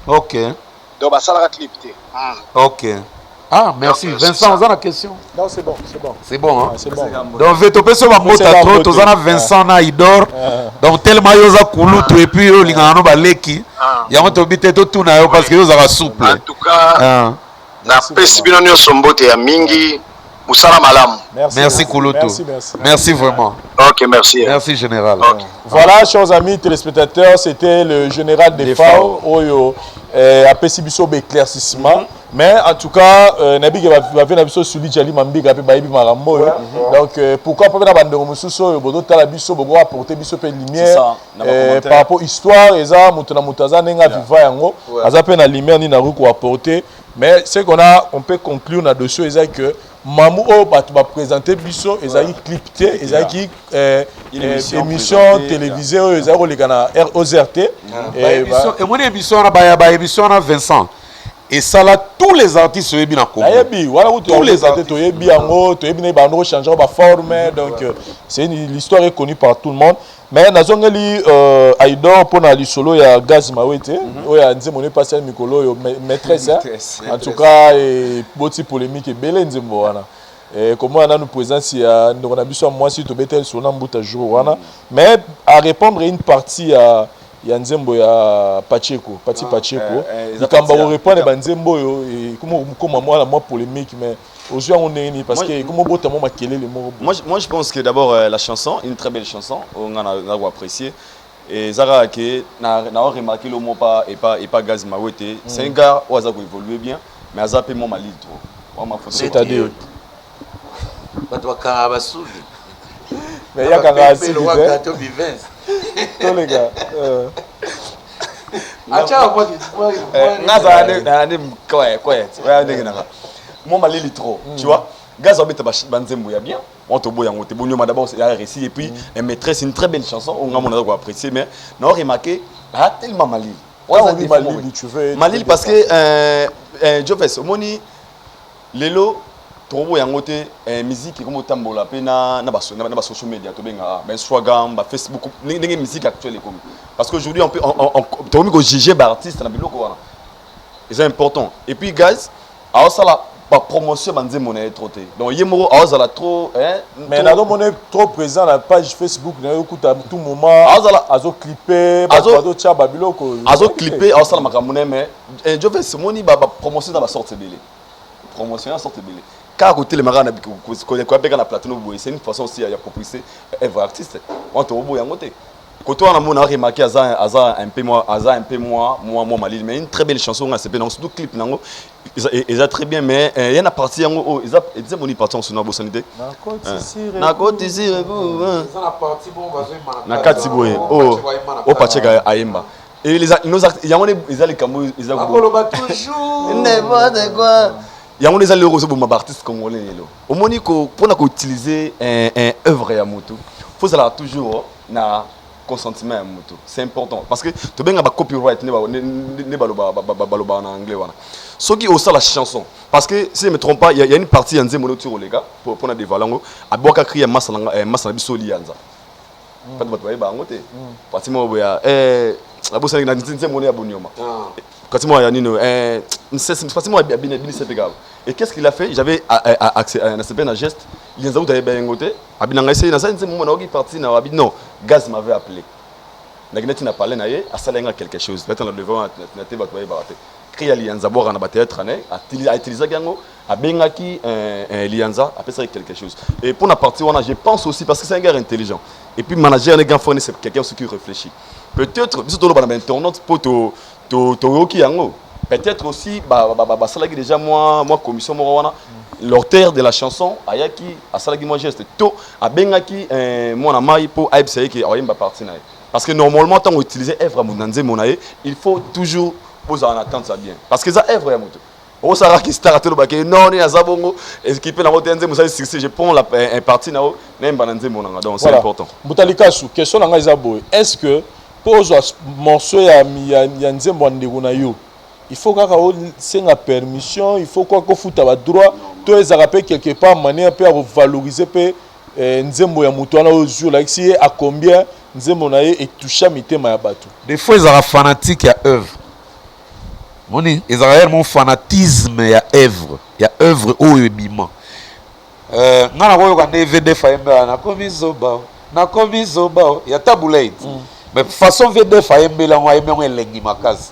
hein. Donc basalaka clip te. Ok, ah, merci. Donc, c'est Vincent, ça. oza na question? Non, c'est bon, c'est bon. C'est bon, hein? Ah, c'est bon. Donc ve topesi yo bambota Topesi trop. bambote. Toza na Vincent na Idor. Ah. Donc tellement yo oza kulutu et puis oyo olingaka no baleki Ah. yango tobi te totuna yo parce que yo ozalaka En souple. tout cas, Ah. napesi bino nyonso mbote ya mingi, mosala malamu. Merci, Merci kulutu. Merci, merci. Merci vraiment. Ok, merci. Merci général. Ok. Voilà, chers amis téléspectateurs, c'était le général des Des FAO, FAO. oyo apesi biso éclaircissement. Mais en tout cas, nabi ke ba na biso suli jali mambiga pe bayebi makambo oyo. Donc pourquoi pas na bandeko mosusu oyo bozotala biso boko apporter biso pe lumière C'est ça, na ba commentaire. par rapport histoire eza moto na moto aza ndenge aviva yango aza pe na lumière nini nakoki koapporter. Mais ce qu'on a, on peut conclure na dossier eza que mamu oyo bato baprésente biso ezalaki clip te, ezalaki Une émission émission présentée, télévisée oyo ezalaki koleka na ROZRT. Emoni émission wana baya ba émission wana Vincent esala tous les artistes oyebi na Congo. Nayebi wana kutu Tous les te artistes. toyebi yango, toyebi ndenge bando kochange baforme. Donc c'est l'histoire est connue par tout le monde. Mais nazongeli Aidor mpona lisolo ya Gaz Mawete oyo ya nzembo no epasi ya mikolo oyo maîtresse, hein? Maîtresse. En tout cas eboti polémique ebele nzembo wana. Komona nanu présence ya ndeko na biso ya mwasi tobeteli lisolo na mbuta jour wana, mais à répondre une partie ya nzembo ya Pacheco Pati Pacheco eza likambo partie ya- akorépondre banzembo oyo ekoma mwana mwa polémique, mais ozwi yango ndenge nini? Parce que ekoma obota mwa makelele moko boye. Moi, je pense que d'abord, la chanson, une très belle chanson, on a, on a apprécié. Et Zara, qui n'a remarqué le mot pas et pas Gaz Mawete. C'est un gars où Azako évolue bien, mais Azap est mon malil trop. Moi, ma photo. C'est-à-dire? Bato bakanga basuki. Mais yakanga asili te. To bivince. Toleka. Nga azala nde quiet, oya ndenge nanga mwa malili trop, tu vois. Gaz abeta banzembo ya bien, on toboya yango te. Bonyoma d'abord ya récit et puis mm. Maîtresse, une très belle chanson oyo nga mona aza koapprécier, mais na remarqué aa tellement malili. Malili, tu veux malili parce que Joves, omoni lelo tokoboya yango te, musique ekomi otambola mpe na basocial media, tobengaka bainstagram, bafacebook, ndenge musique actuelle ekomi, parce que aujourd'hui tokomi kojuge baartiste na biloko wana, eza important. Et puis gaz aosala bapromotion banzembo na ye trop te, donc ye moko aozala trop. Mais nazomona trop présent na page Facebook na ye, okuta tout moment azoclipe, bazotia babiloko. Azoclipe, aosala makambo na ye, mais Joves, omoni bapromotion eza basorte ebele, promotion ya sorte ebele. Kaka kotelema kaka koya mpe kaka na plateau boye, c'est une façon aussi ya propulser œuvre artiste wana, tokoboya yango te. Côté wana mona remarqué aza un peu moi, aza un peu moi malili, mais une très belle chanson nga sepe nango, surtout clip nango eza très bien. Mais ya na partie yango oyo eza eza moni partie yango sona bosani te, nakotisi na kati boye oyo o Pacheka ayemba yango nde eza likambo eza n'importe quoi. Yango nde eza lelo ozoboma baartiste congolais. Lelo omoni mpona koutiliser œuvre ya motu, faut ozalaka toujours na consentement ya motu, c'est important, parce que tobenga bacopyright nde balobaka na anglais wana. Soki osala chanson, parce que si je me trompe pas, il y a une partie ya nzembo noti koleka mpona dévoiler yango, abwaka cri ya masa na biso Lianza. Bato bayeba yango te. Partie moko boye abosanaki na nzembo ya Bonioma, partie moko ya nini, partie moko ya binisa mpe kaka. Et qu'est-ce qu'il a fait? J'avais accès na geste Lianza kuta ayeba yango te. Abi na ngai se nasali nzembo moko, nayoki partie na abi non, Gaz m'avait appelé, nakendaki na palais na ye, asala nga quelque chose nati na devant na te, bato bayebaka te. Cri ya Lianza bwaka na bathéâtre ne autilisaki yango, abengaki Lianza, apesaki quelque chose. Et pour la partie wana, je pense aussi parce que c'est un gars intelligent et puis manager ne grand frère, c'est quelqu'un aussi qui réfléchit. Peut-être biso toloba na bainternaute mpo toyoki yango, peut-être aussi basalaki déjà mwa commission moko wana, l'auteur de la chanson ayaki, asalaki mwa geste to abengaki mwana mai mpo ayebisa ye ke aoyemba partie na ye, parce que normalement ntango utiliser œuvre ya moto na nzembo na ye, il faut toujours bozala na attente ya bien, parce que eza œuvre ya moto. Osalaki star, tolobaki non, ne aza bongo équipe nango te, nzembo osali succès, je prends la un partie na yo, nayemba na nzembo nanga, donc c'est important. Mbuta Likasu, question na ngai eza boye: est ce que mpo ozwa morceau ya nzembo ya ndeko na yo, il faut kaka osenga permission, il faut kaka kofuta badroit, to ezalaka mpe quelque part manière mpe ya kovaloriser mpe nzembo ya moto wana oyo ozwi, olakisi ye à combien nzembo na ye etoucha mitema ya bato? Des fois ezalaka fanatique ya œuvre, moni ezalaka réellement fanatisme ya œuvre oyo ebima. Nga nakoyoka nde VDF ayembela "Nakomi zoba, nakomi zoba" ya Tabu Ley, mais façon VDF ayembela yango, ayembi yango elengi makasi,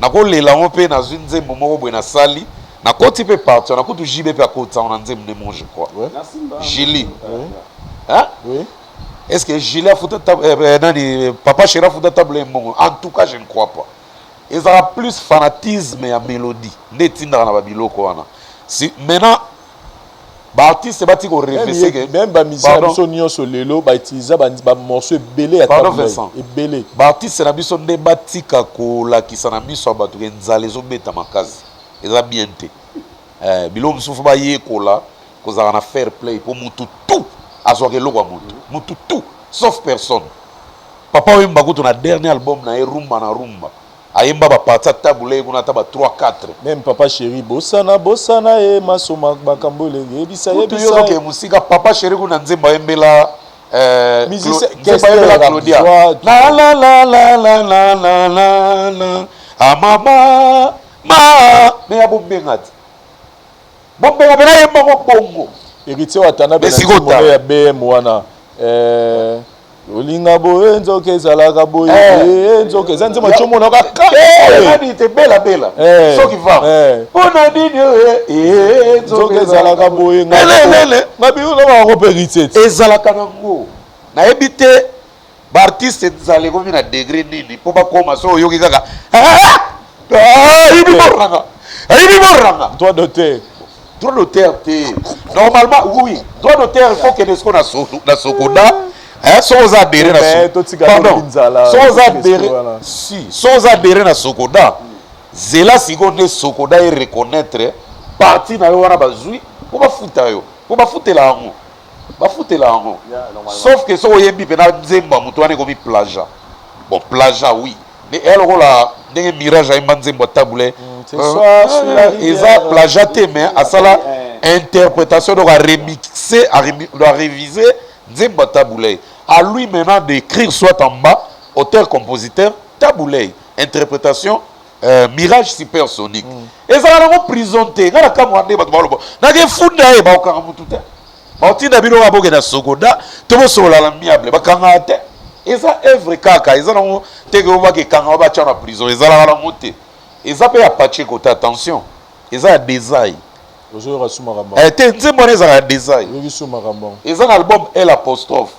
nakolela yango mpe nazwi nzembo moko boye, nasali, nakoti mpe parti, nakutu JB mpe akotisa yango na nzembo nde mo, je crois Gili, hein? Oui. Est-ce que Gili afuta nani, Papa Chéri afuta Tabu Ley mbongo? En tout cas, je ne crois pas. Ezalaka plus fanatisme ya mélodie nde etindaka na babiloko wana. Si maintenant baartiste bati korefese ke Même bamusicien na biso nyonso lelo bautiliza bamorceau ebele ya Pardon, Vincent. Ebele. Baartiste na biso nde batika kolakisa na miso ya bato ke nzala ezobeta makasi, eza bien te. Biloko mosusu bayekola kozala na fair play mpo mutu tout azwaka eloko ya motu, mutu tout sauf personne. Papa Oyemba kutu na dernier album na ye, Rumba na Rumba, ayemba baparti ya Tabu Ley kuna ata ba 3 4. Même Papa Chéri, "Bosana bosana ye maso makambo elenge yebisa." Kutu yo yebisa ozokende mosika, Papa Chéri kuna nzembo ayembela Musicien- nzembo ayembela Claudia Voix- la la la la la la la la la amama ma me ya bombenga te, bombenga mpe nayembango bongo. Héritier Watanabe Mais na sikoyo nzembo tala. ya BM wana, olinga boye nzoka ezalaka boye. Nzoka eza nzembo tiomona kaka. Nani te, Bela Bela. Soki va mpona nini? Nzoka ezalaka boye. Lelele. Ngabi olobaka mpe Héritier te. Ezalaka nango, nayebi te baartiste nzala ekomi na degré nini mpo bakóma so oyoki kaka ayibi boranga, ayibi boranga. Droit d'auteur. Droit d'auteur te, normalement oui, droit d'auteur il faut kende siko na SOCODA. Eh, soki oza adhéré na Mais so- totika Pardon. lobi nzala, Soki oza totika adhéré esprit wana. si soki oza adhéré na sokoda zela sikoyo nde sokoda e reconnaître parti na yo wana bazwi mpo bafuta yo mpo bafutela yango bafutela yango. Yeah, normalement. Sauf que soki oyembi mpena nzembo ya moto wana, ekomi plagiat. Bon, plagiat, oui, mais eya lokola ndenge Mirage ayemba nzembo ya Tabule. Ce soir, sur la rivière. Eza plagiat te, mais asala interprétation, donc aremixe, arévise nzembo ya Tabuley. À lui maintenant d'écrire soit en bas auteur compositeur Tabuley, interprétation Mirage Supersonique. Ezala nango prison te. Nga na kamwa nde bato baloba nake funda ye, baokanga mutu te, baotinda bino kaka bokenda Sokoda to bosolola na miable, bakangaka te. Eza œuvre kaka, eza nango te ke obaka ekanga batya na prison, ezalaka nango te. Eza mpe ya Pacheco te, attention, eza ya Desai. Ozoyoka su makambo? Eh, te, nzembo wana ezalaka ya Desai. Oyoki su makambo? Eza na album El Apostrophe,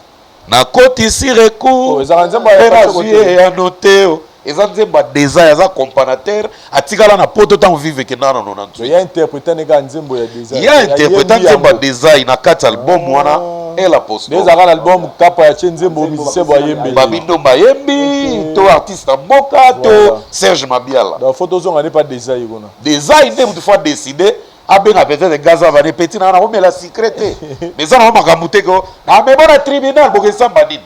nakotisi recours. Oh, ezalaka nzembo ya mpe Pacheco nazwi te. eyano te o. Eza nzembo ya Desai, aza accompagnateur, atikala na Poto ntango Vive ekendaka na 98. Ya interprétant neka nzembo ya Desai. Ya interprétant nzembo ya Desai na kati ya album wana El nde Apostrophe. ezalaka na album Kapa ya tie nzembo musicien bo ayembeli. Babindo bayembi to artiste ya mboka to Voilà. Serge Mabiala. Donc faut tozonga nde pa Desai kuna. Desai nde mutu faut adécide, abenga peut-être Gaza vane petit na nakomela secret te, mais eza nango makambo te ko namema na tribunal. Bokesamba nini?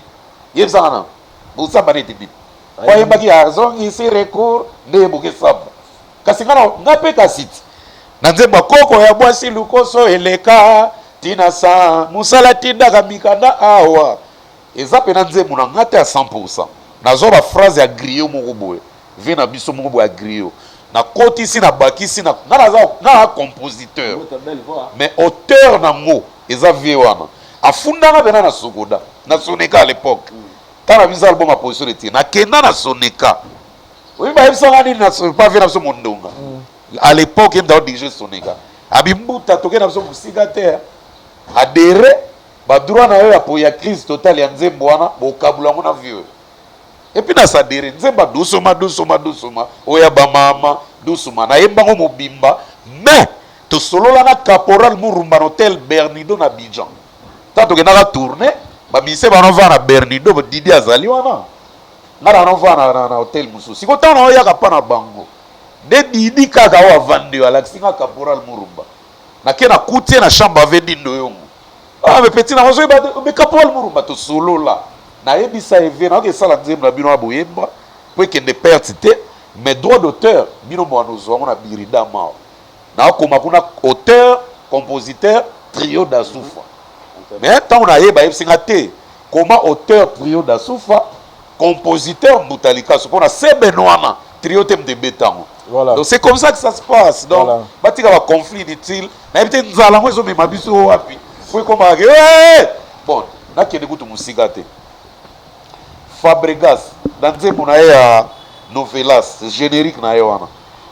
Yebisanga na bosamba neti nini? Po ayembaki azongisi recours nde bokesamba. Kasi nga nga mpe kasi ti na nzembo ya koko ya bwasi lukoso eleka ntina sa mosala tindaka mikanda awa, eza mpena nzembo na nga te ya 100. Nazwa baphrase ya griot moko boye, ve na biso moko boye ya griot, nakotisi, nabakisi na nga naza nga na compositeur, mais auteur nango eza vie wana. Afundanga mpena na Sokoda, na Soneka à l'époque. Ntango na biso album ya Position de Tir, nakenda na Soneka. Oyebi bayebisanga nini? Na pa vie na biso Mondonga à l'époque, ye mutu aodirige Soneka, abimbuta toke na biso mosika te, adere badroit na yo ya po ya crise totale ya nzembo wana, bokabula yango na vieux. Et puis nasadere nzembo ya dusuma dusuma dusuma oyo ya bamama dusuma, nayembango mobimba. Mais tosolola na caporal Murumba na hotel Bernido na Abidjan. Ntango tokendaka tourne, bamise banovaa na Bernido, Didi azali wana, nga nanovaa na hotel mosusu. Siko ntango naoyaka mpa na bango nde Didi kaka oyo avandi oyo alakisi nga caporal Murumba. Nake nakuti ye na chambre ave dindo yongo. Ah, mais petit na ozoyeba, mais caporal Murumba tosolola, nayebisa eve nayoki esala nzembo na bino ya boyemba po ekende perte te, mais droit d'auteur bino mwana ozwa yango na birida mao. Naokoma kuna auteur compositeur Trio Dasufa, mais ntango nayeba, ayebisi nga te koma auteur Trio Dasufa, compositeur Mbuta Likasu, mpona seben wana trio te moto ebetango. Voilà. Donc c'est comme ça que ça se passe. Donc Voilà. batika baconflit inutile. Nayebi te nzala yango ezomema biso wapi po ekomaka ke "Eh!" Bon, nakende kutu mosika te. Fabregas na nzembo na ye ya Novelas, générique na ye wana,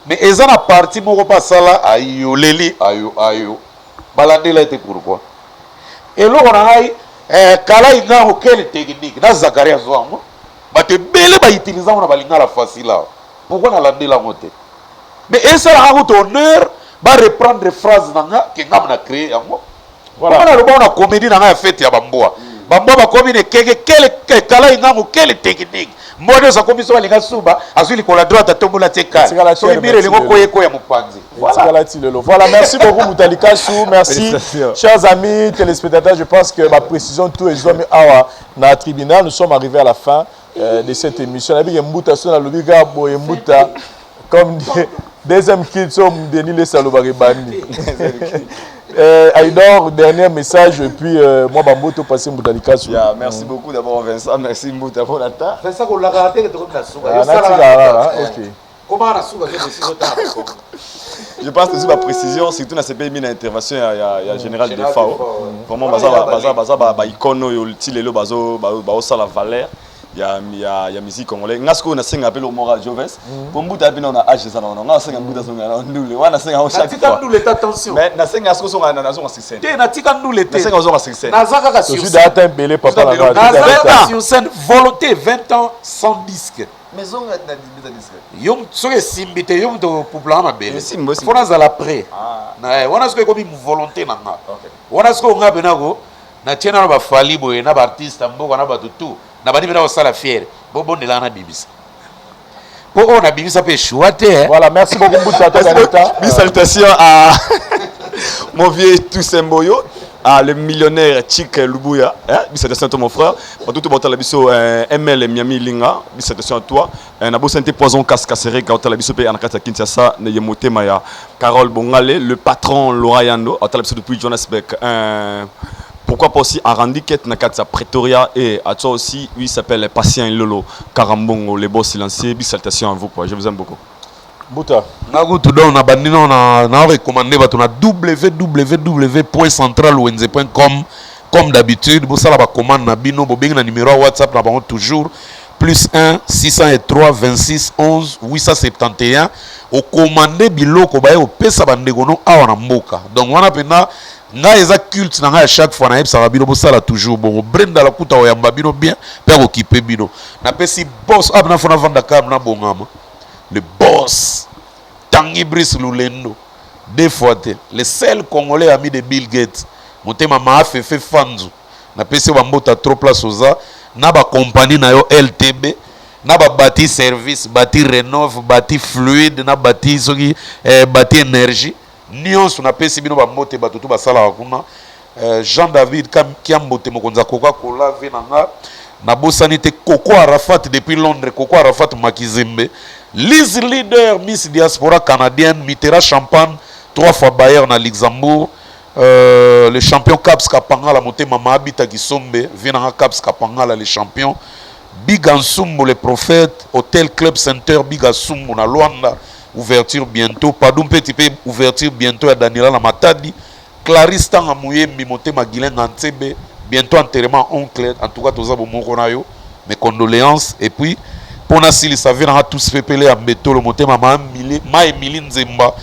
mais eza na parti moko mpe asala ayoleli ayo ayo, balandela ete pourquoi eloko na ngai kala ingango quelle technique na Zakari azwa yango, bato ebele bautilize yango na balingala facile awa. Pourquoi nalandela yango te? Mais esalaka kutu honneur bareprendre phrase na nga ke ngambo na créé yango. Voilà. Voilà. Naloba na comédie na ngai ya fete ya bambwa, bambwa bakomi na ekeke kele kala ingango quelle technique, mbwa nyonso akomi so alinga suba, azwi likolo ya droite, atombola tie kale, Etikala soki terme mire elingo ti lelo. koya ekoya mopanzi. Voilà. Etikala ti lelo. Voilà, merci beaucoup Moutalikasu, merci. Félicitations. Chers amis téléspectateurs, je pense que ma précision tout est awa na tribunal, nous sommes arrivés à la fin de cette émission. Nabi ke Mbuta so na lobi ka boye Mbuta comme deuxième kit so Denis Lesa lobaka ebandi. Aïdor, dernier message et puis moi bamboto passé Moutalikasu. Yeah, merci beaucoup d'abord Vincent, merci Mbuta pour la ta. Vincent kolakaka te ke tokomi na suka. Ah, Yo salaka natika na ah, kati. OK. Koma na suka ke mosusu otala bakongo. Je pense que c'est ma précision, surtout dans ce pays, une intervention ya général Général Defao. Defao, ouais. Vraiment, Ouais, baza, ya baza, balé. baza, ba icône oyo ti lelo bazo, bazo la valeur ya musique congolais. Nga sikoyo nasenga mpe lomora Joves. Po Mbuta mpe na âge eza na wana. Nga nasenga Mbuta zonga na ndule. Wana nasenga yango chaque Natika fois. ndule te, attention. Mais nasenga sikoyo songa na nazonga sur scène. Te, natika ndule te. Nasenga ozonga sur scène. Naza kaka sur Tosi scène. data mbele papa na nga. Naza Naza kaka sur scène, volonté 20 ans sans disque. Mais zonga na beta disque. Yo soki esimbi te, yo moto opupulanga mabele. Esimbi, esimbi. Fo nazala prêt. Ah. Na wana soki ekomi volonté na nga, Ok. wana soki onga mpenako. Natie nano ba Fally boye na ba artistes ya mboka na batu tout na bandi pena kosala fière bo bondela nga na bimisa po oyo na bimisa pe echoua te eh. Voilà, merci beaucoup Mbuta Tokanita. Big salutation à mon vieux Toussaint Mboyo, à le millionnaire Chic Lubuya. Hein? Big salutation à toi mon frère. Partout tout la biso ML Miami Linga. Big salutation à toi. Na bosante poison casque Kasereka otala biso pe na kati ya Kinshasa na ye motema ya Carole Bongale, le patron Laura Yando otala biso depuis Johannesburg. Pourquoi pas aussi à Randy Ket na kati ya Pretoria et à toi aussi, lui il s'appelle Patient Lolo Karambongo, les boss silencieux. Big salutation à vous quoi. Je vous aime beaucoup. Mbuta. Nga kutu donc na bandi nao na na recommander bato na www.centralwenze.com comme d'habitude bosala ba commande na bino bobengi na numéro ya WhatsApp na bango toujours plus 1 603 26 11 871 okomande biloko baye kopesa bandeko no awa na mboka donc wana mpenza ngai eza culte na ngai ya chaque fois nayebisaka bino bosala toujours bongo Brenda Lakuta oyamba bino bien mpe akokipe bino napesi boss ah nafo navanda kame nabongama le boss Tanguy Brice Lulendo deux fois te le seul congolais ami de Bill Gates motema maafefe fanzu napesi yo bambota trop place oza na bakompani na yo LTB na babati service bati renove bati fluide na bati soki eh, bati énergie nyonso napesi bino bambote bato tu basalaka kuna Jean David Kiambote mokonzi ya Coca Cola vie na nga nabosani te Coco Arafat depuis Londres Coco Arafat Makizembe Liz Leader Miss Diaspora canadienne Mitera Champagne trois fois Bayer na Luxembourg le champion Caps Kapangala motema Maabita Kisombe vie na nga Caps Kapangala le champion Biga Nsumbu le prophète Hotel Club Center Biga Sumbu na Luanda ouverture bientôt Padou Mpeti pe ouverture bientôt ya Daniela na Matadi Clarisse Tanga Muyembi motema Guylain Ngantsebe bientôt enterrement oncle en tout cas toza bomoko na yo mes condoléances et puis pona silisa vie nanga tous pepele ya mbetolo motema ma ma Emilie Nzemba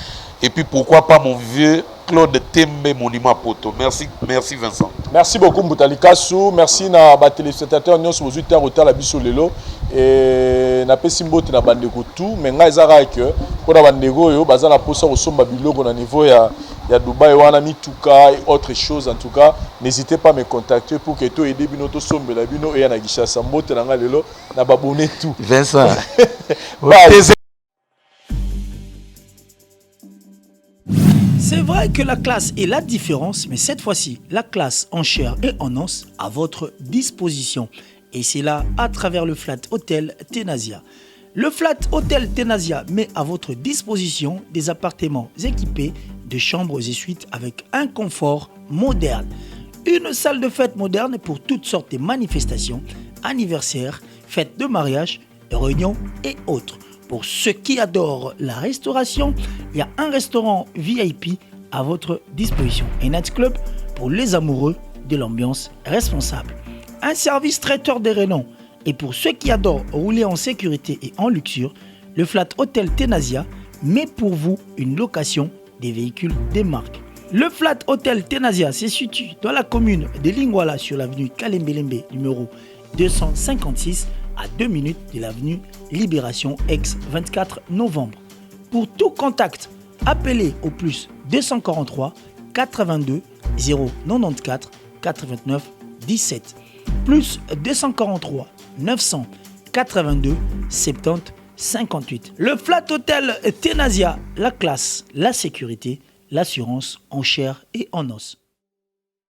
et puis pourquoi pas mon vieux Claude Tembe monument poto merci merci Vincent. Merci beaucoup Mbuta Likasu, merci na ba téléspectateurs nyonso bozwi ntango kotala biso lelo et napesi mbote na bandeko tout mais ngai eza kaka que mpona bandeko oyo baza na mposa kosomba biloko na niveau ya ya Dubaï wana mituka et autre chose en tout cas n'hésitez pas à me contacter pour que to aider bino to sombela bino eya na Kinshasa mbote na ngai lelo na babone tout Vincent. Bye. C'est vrai que la classe est la différence, mais cette fois-ci, la classe en chair et en os à votre disposition. Et c'est là à travers le Flat Hotel Tenasia. Le Flat Hotel Tenasia met à votre disposition des appartements équipés de chambres et suites avec un confort moderne. Une salle de fête moderne pour toutes sortes de manifestations, anniversaires, fêtes de mariage, réunions et autres. Pour ceux qui adorent la restauration, il y a un restaurant VIP à votre disposition. Un night club pour les amoureux de l'ambiance responsable. Un service traiteur de renom. Et pour ceux qui adorent rouler en sécurité et en luxure, le Flat Hotel Tenasia met pour vous une location des véhicules des marques. Le Flat Hotel Tenasia se situe dans la commune de Lingwala sur l'avenue Kalembelembe numéro 256 à 2 minutes de l'avenue Libération ex 24 novembre. Pour tout contact, appelez au plus 243 82 094 89 17 plus 243 982 70 58. Le Flat Hotel Tenasia, la classe, la sécurité, l'assurance en chair et en os.